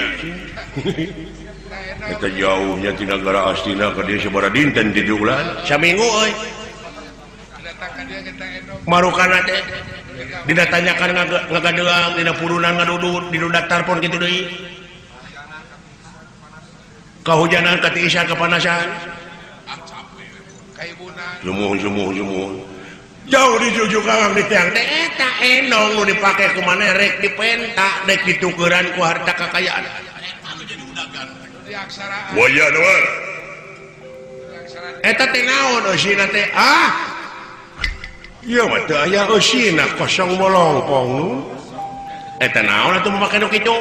A: eta jauhnya ti nagara Astina ka dieu sabaraha dinten di ulan saminggu euy marukana teh didatanyakan ngagadeang dina purunan ngadudut dina daftar pon kitu deui kahujanan katiisan kepanasan sumuhun sumuhun sumuhun jauh dijujuk kang di tiang teh eta endong nu dipake ku maneh rek dipenta rek ditukeran ku harta kakayaan waya doa eta teh naon eusina teh ah ieu mah teu aya eusina kosong bolongpong nu eta naon atuh make nu kitu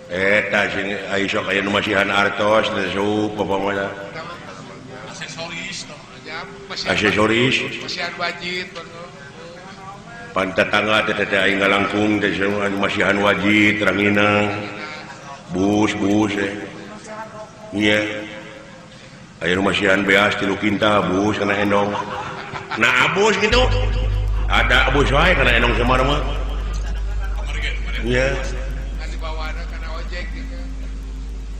A: eta sing aya sok aya nu masihan artos teh sup apa mah
C: aksesoris
A: aksesoris
B: masihan wajib
A: pan tetangga teh teh aing ngalangkung teh masihan wajib ranginang bus bus eh nya aya nu masihan beas 3 kintal bus kana endong nah abus gitu ada abus wae kana endong Semar mah nya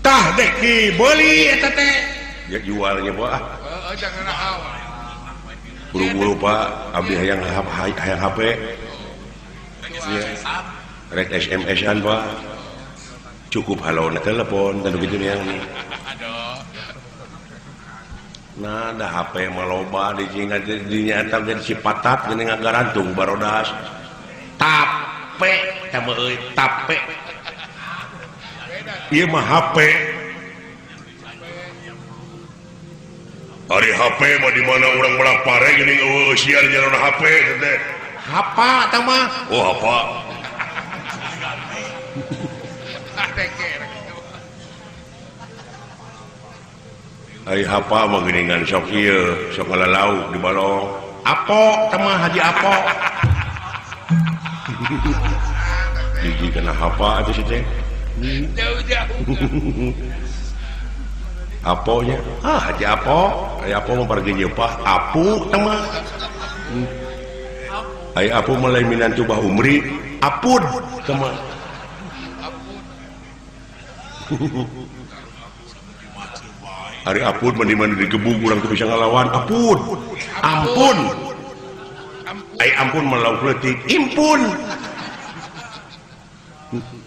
A: tah dek dibeli eta teh ya jualnya pak
B: heeh jangan awal
A: buru-buru pak abdi hayang hayang HP ya. Rek SMS-an pak cukup halo na telepon dan begitu yang nah ada HP mah loba di dinyata jadi si patap geuning ngagarantung barodas tape teh euy tape ieu mah HP ari HP mah di mana urang meulak pare geuning eueuh eusian jalur HP teh hapa tah mah oh hapa ai hapa mah geuningan sok ieu sok ngalalauk di balong apo tah mah haji apo hiji kana hapa atuh si teh
B: jauh-jauh
A: aponya ah haji apo ai apo mah pergi nyeupah apu tah mah ai apu mah lain minantu bah umri apud tah mah ari apud mah di mana digebug urang teu bisa ngalawan apud ampun ai ampun mah lauk leutik impun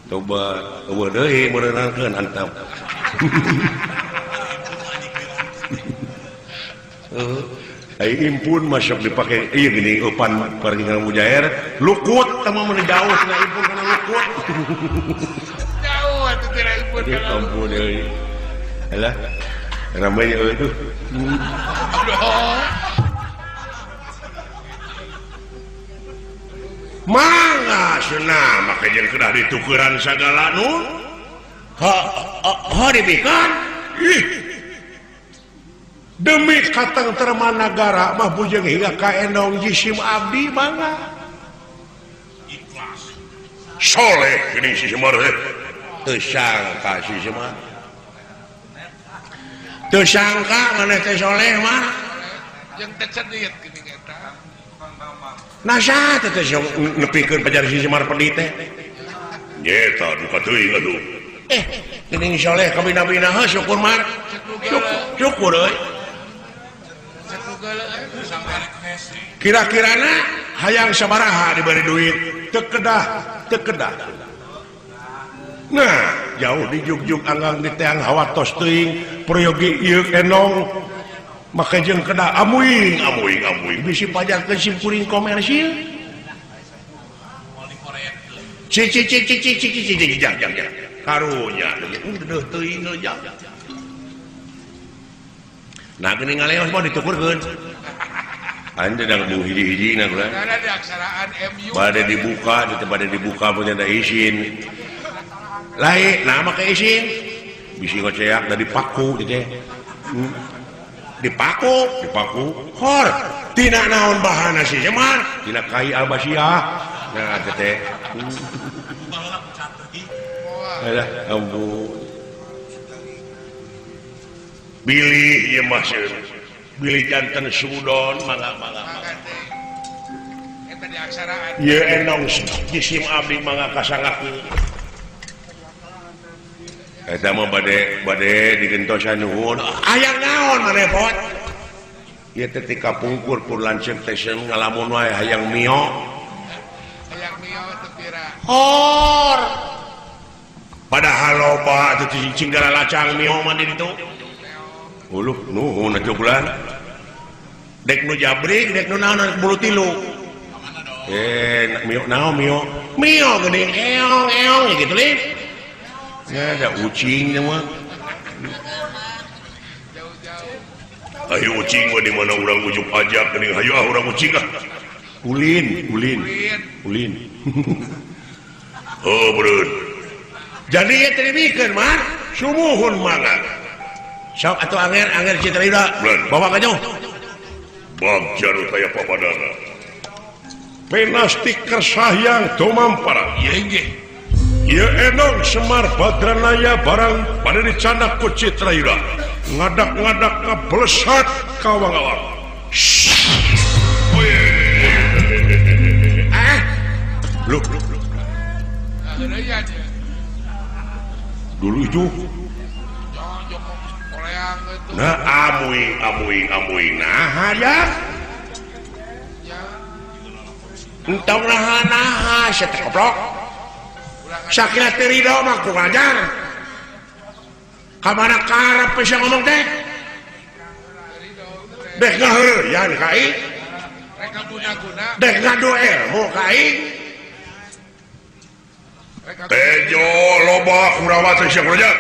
A: coba eueuh deui meureunangkeun antap ai impun mah sok dipake ieu geuning eupan paringan mujair lukut tah mah mun jauh cenah impun kana lukut
B: jauh atuh cenah impun kana
A: ampun euy alah ramai euy tuh
B: aduh
A: mangga cenah make jeung kedah ditukeran sagala nu ha ha dibikeun ih demi katengtreman nagara mah bujeng hingga ka endong jisim abdi mangga
C: ikhlas
A: soleh geuning si Semar teh teu sangka si Semar teu sangka maneh teh soleh mah
B: jeung teh cedit geuning eta
A: nah saha teh nepikeun pajar si Semar pedit teh nyeta duka teuing atuh geuning soleh kabina-bina heuh syukur mar syukur euy kira-kirana hayang sabaraha diberi duit teu kedah teu kedah Nah jauh di jugjug anggang di teang hawa tos teuing peryogi ieu enong make jeung kena amuing amuing amuing bisi pajarkeun sim kuring komersil. Ci ci ci ci ci ci ci ci jang jang jang karunya deuh teuing jang. Nah geuning ngaleos mah ditukurkeun. Aing teh da hiji-hijina ulah. Bade dibuka, teu bade dibuka mun da izin. Lain, nah make izin. Bisi ngoceak da dipaku teh. Dipaku, dipaku. Hor, tina naon bahana si Semar? Tina kai albasiah. Nah teh. Alah, ampun. Bilih ieu mah bilih janten sudon mangga mangga mangga.
B: Eta di aksaraan.
A: Ieu enong jisim abdi mangga kasangakeun. Eta mah bade bade digentosan nuhun. Hayang naon maneh pot? Ieu teh ti kapungkur pur lanceuk teh ngalamun wae hayang mio.
B: Hayang mio teu pira.
A: Hor. Padahal loba teh cicing galalacang mio mah di ditu. Uluh nuhun atuh bulan. Dek nu jabrik, dek nu naon bulu tilu. Mio naon mio. Mio geuning eong eong ya gitu lih. Ya ada ucing mah.
B: Jauh-jauh.
A: Ayo ucing mah di mana urang ujuk pajak geuning hayu ah urang ucing ah. Ulin, ulin. Ulin. Oh, bereun. Jadi ieu teh dibikeun mah sumuhun mangga. Sok atuh anger anger Citra Yuda bawa ka jauh. Bagja nu taya papadana. Penasti kersahyang tumampara.
B: Ieu nggih.
A: Ieu enong Semar Badranaya barang pada dicandak ku Citra Yuda. Ngadak-ngadak kablesat ka wangawang. Ah. Loh. Dulu itu. Nah, amuing, amuing, amuing. Nah, ya. Entong nah, nah, saya terkoplok. Sakira teu ridho mah ku ngajar. Ka mana karep bisa ngomong teh? Dek ngaheureuyan ka aing. Dek ngadu ilmu ka aing. Tejo loba Kurawa teh sia kumaha?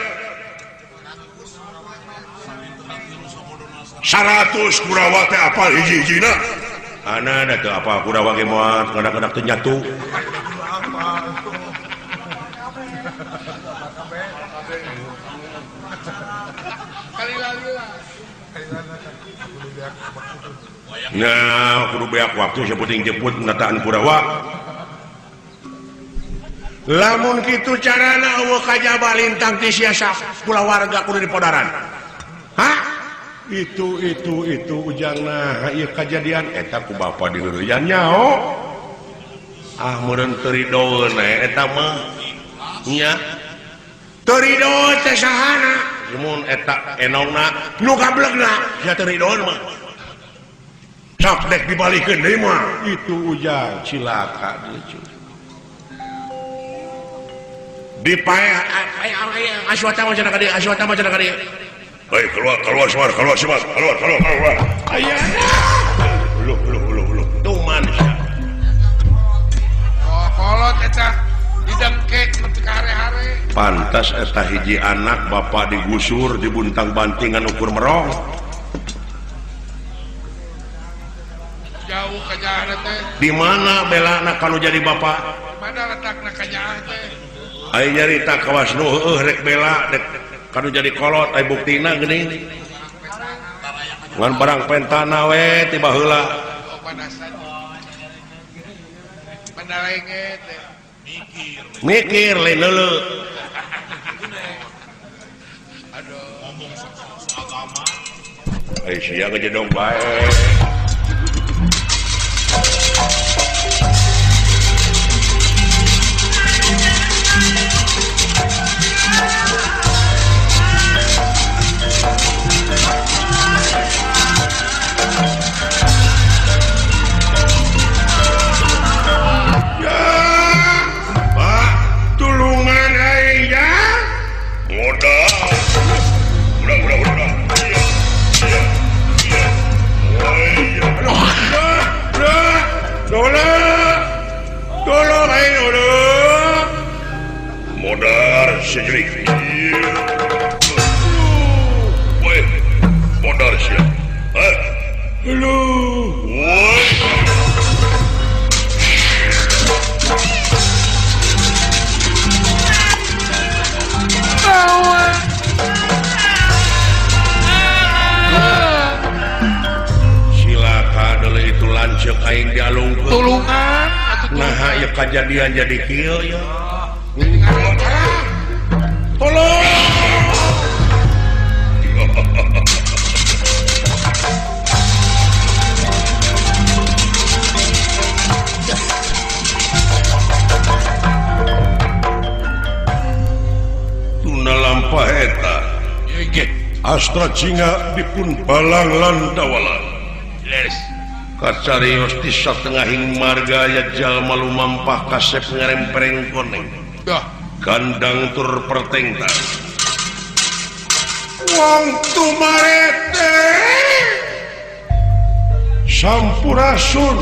A: 100 Kurawa teh apal hiji-hijina. Ana da teu apal Kurawa ge moal kadak-kadak teu nyatu. Nah, kudu beak waktu saputing jemput nataan Kurawa. Lamun kitu carana eueuh kajaba lintang ti siasa kulawarga kudu dipodaran. Hah? Itu ujang nah ieu kajadian eta ku bapa diheureuyan nyaho. Ah meureun teu ridoeun eta mah. Nya. Teu ridoeun teh sahana? Mun eta enongna nu gablegna sia teu ridoeun mah. Sok dek dibalikeun deui mah. Itu ujang cilaka dieu. Dipaeh aswata mah cenah ka dieu, aswata mah cenah ka dieu. Hei, keluar, keluar Semar, keluar Semar, keluar, keluar, keluar. Ayah. Uluh, uluh, uluh, uluh. Tuman sia.
B: Oh, kolot eta didengkek nepi ka hare-hare.
A: Pantas eta hiji anak bapak digusur, dibuntang-bantingan ukur merong.
B: Jauh kajaahna teh.
A: Di mana belana kalau jadi bapak?
B: Di mana letakna kajaah teh?
A: Aing nyarita kawas nu heueuh rek bela rek kanu jadi kolot ai buktina geuning. Ngan barang pentana we tiba heula.
B: Mikir.
A: Mikir lain leuleuh.
B: Aduh,
C: ngomong soal agama.
A: Ai sia ngejedong bae. Ya, Pak, tulungan aing ya. Crik. Woi, modar sia. Halo. Woi. Silaka deuleu itu lanceuk aing dialungkeun.
B: Tulungan atuh.
A: Naha ieu kajadian jadi kieu ya. Tolong. Tuna lampah eta Astra Cinga dipun balang lan dawalan. Kacarios di satengahing marga aya jalma lumampah kasep ngarempereng koneng. Gandang tur pertengtang. Wong tumarete sampurasun.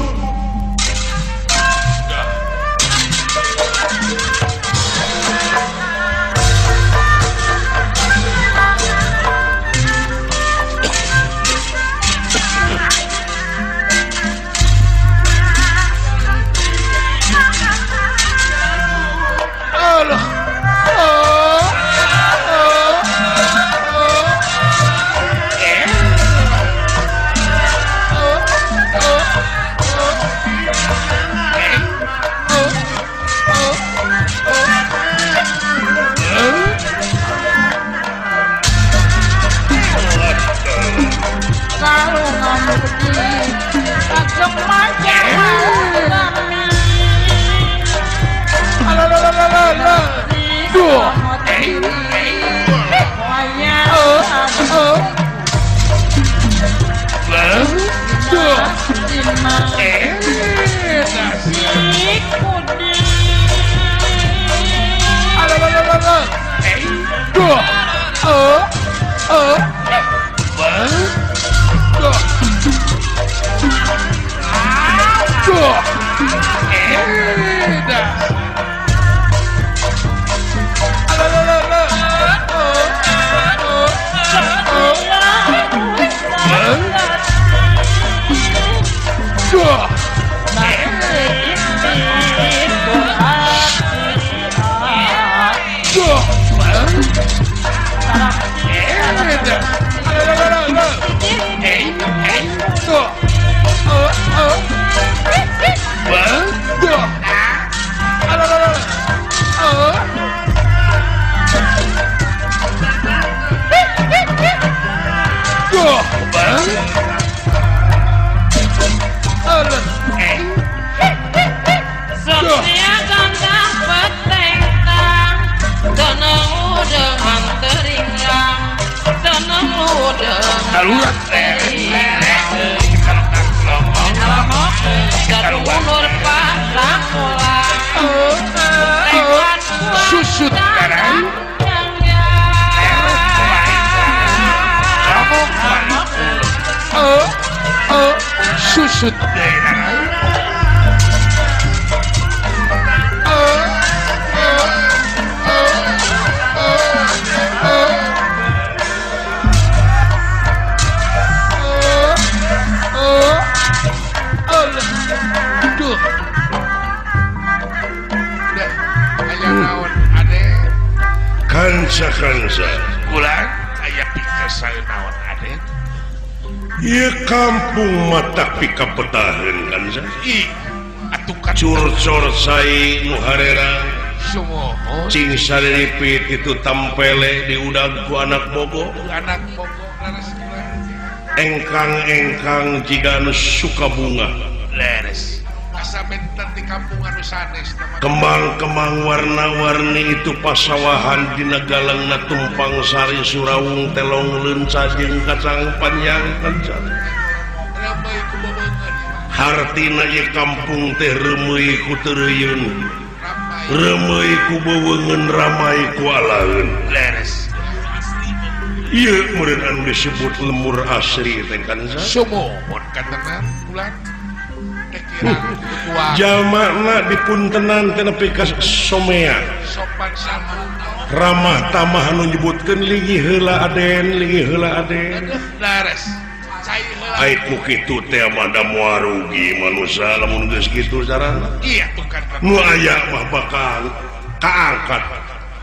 B: Susut karan. Susut
A: Kansa-kansa
B: kurang aya pikir naon aden.
A: Ieu kampung mata pikapetaheun kansa.
B: Ih, atuh
A: curcor sai nu harerang.
B: Sumuhun.
A: Cing sariripit itu tampele diudag ku anak bogo.
B: Anak bogo leres kula.
A: Engkang-engkang jiga anu suka bunga.
B: Leres. Asa benten di kampung anu sanes.
A: Kembang-kembang warna-warni itu pasawahan dina galangna tumpang sari surawung telong leunca jeung kacang panjang kanca. Hartina ieu kampung teh reumeuy ku teureuyun. Reumeuy ku beuweungeun ramai ku alaeun.
B: Leres.
A: Ieu meureun anu disebut lemur asri teh kanca.
B: Sumuhun katenan bulan.
A: Jalmana dipuntenan teh nepi ka somea.
B: Sopan santun.
A: Ramah tamah anu nyebutkeun linggih heula Aden, linggih heula Aden.
B: Leres. Cai heula.
A: Ai ku kitu teh mah da moal rugi manusia lamun geus kitu carana.
B: Iya tuh kan.
A: Nu aya mah bakal kaangkat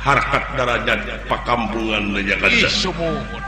A: harkat darajat pakampungan teh kan.
B: Ih sumuhun.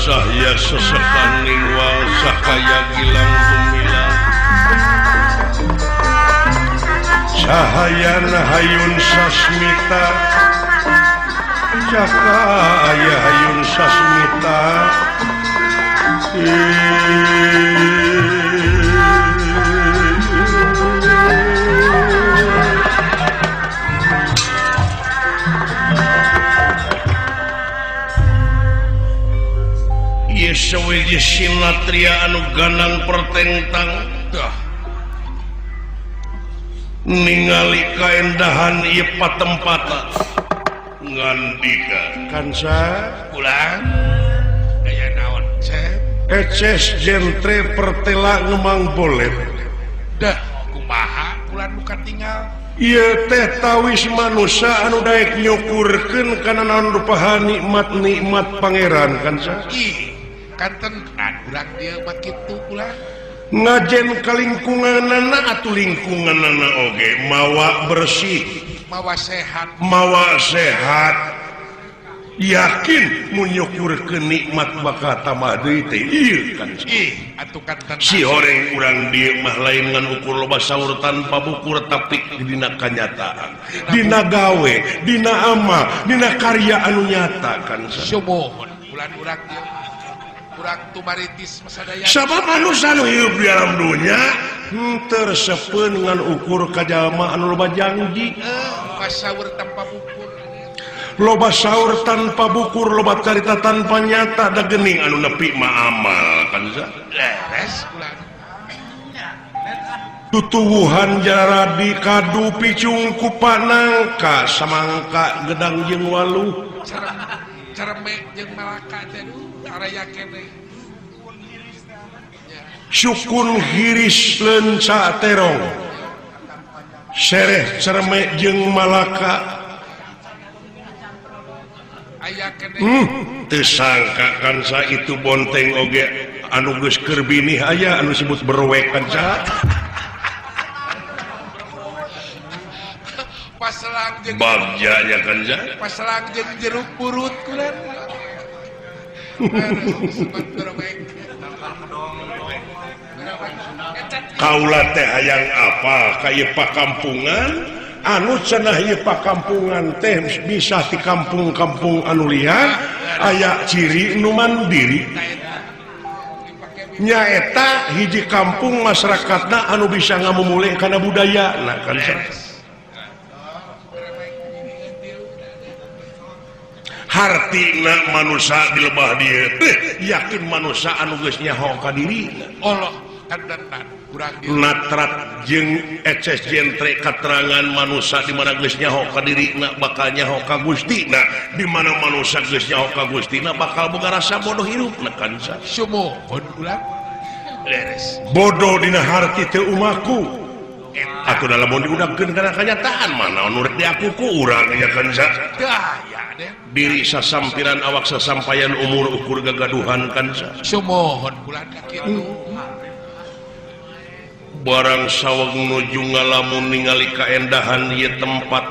A: Sahya sesekan wal sakaya gilang gumilang cahayana hayun sasmita cahaya hayun sasmita. Sawiji sinatria anu ganang pertentang ningali kaendahan ieu patempatan ngandika kansa
B: pulang aya naon cep
A: eces jentre pertela ngemang bolet
B: dah kumaha pulang nu katingal
A: ieu teh tawis manusia anu daek nyukurkeun kana naon rupaha nikmat-nikmat pangeran kansa.
B: Ih kantenan urang dieu mah kitu ulah
A: ngajen ka lingkunganana atuh lingkunganana oge mawa bersih
B: mawa sehat
A: mawa sehat yakin mun nyukurkeun nikmat bakal tambah deui teh ieu kan.
B: Ih atuh kantenan
A: si horeng urang dieu mah lain ngan ukur loba saur tanpa bukur tapi dina kanyataan dina gawe dina amal dina karya anu nyata kan.
B: Sumuhun ulah urang dieu urang tumaritis masadaya
A: sabab manusia anu hirup di alam dunya henteu resepeun ngan ukur ka jalma anu loba janji
B: saur tanpa bukur
A: loba saur tanpa bukur loba carita tanpa nyata da geuning anu nepi mah amal kan.
B: Leres ulah
A: tutuwuhan jaradi kadu picung ku panangka samangka gedang jeung waluh
B: cerme jeung malaka teh araya keneh
A: sukun hiris leunca terong sereh cerme jeung malaka
B: aya keneh.
A: Teu sangka kansa itu bonteng oge anu geus keur binih aya anu disebut berwek kansa.
B: Paselang jeung
A: bagja nya kansa
B: paselang jeung jeruk purut kulan.
A: Kaula teh hayang apa ka ieu pakampungan anu cenah ieu pakampungan teh bisa di kampung-kampung anu liar aya ciri nu mandiri nyaeta hiji kampung masyarakatna anu bisa ngamumule kana budayana kan. Hartina manusia di lebah dieu teh yakin manusia anu geus nyaho ka dirina
B: Allah kantenan urang dieu
A: natrat jeung eces jentre katerangan manusia di mana geus nyaho ka dirina bakal nyaho ka Gustina di mana manusia geus nyaho ka Gustina bakal boga rasa bodoh hirupna kan.
B: Sumuhun ulah leres
A: bodoh dina harti teu umaku atuh da lamun diudagkeun kana kanyataan mah naon nu rek diaku ku urang nya kan. Diri sasampiran awak sasampayan umur ukur gagaduhan kan.
B: Sumuhun ulah kitu
A: barang saweg nuju ngalamun ningali kaendahan ieu tempat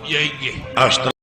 B: ieu
A: astra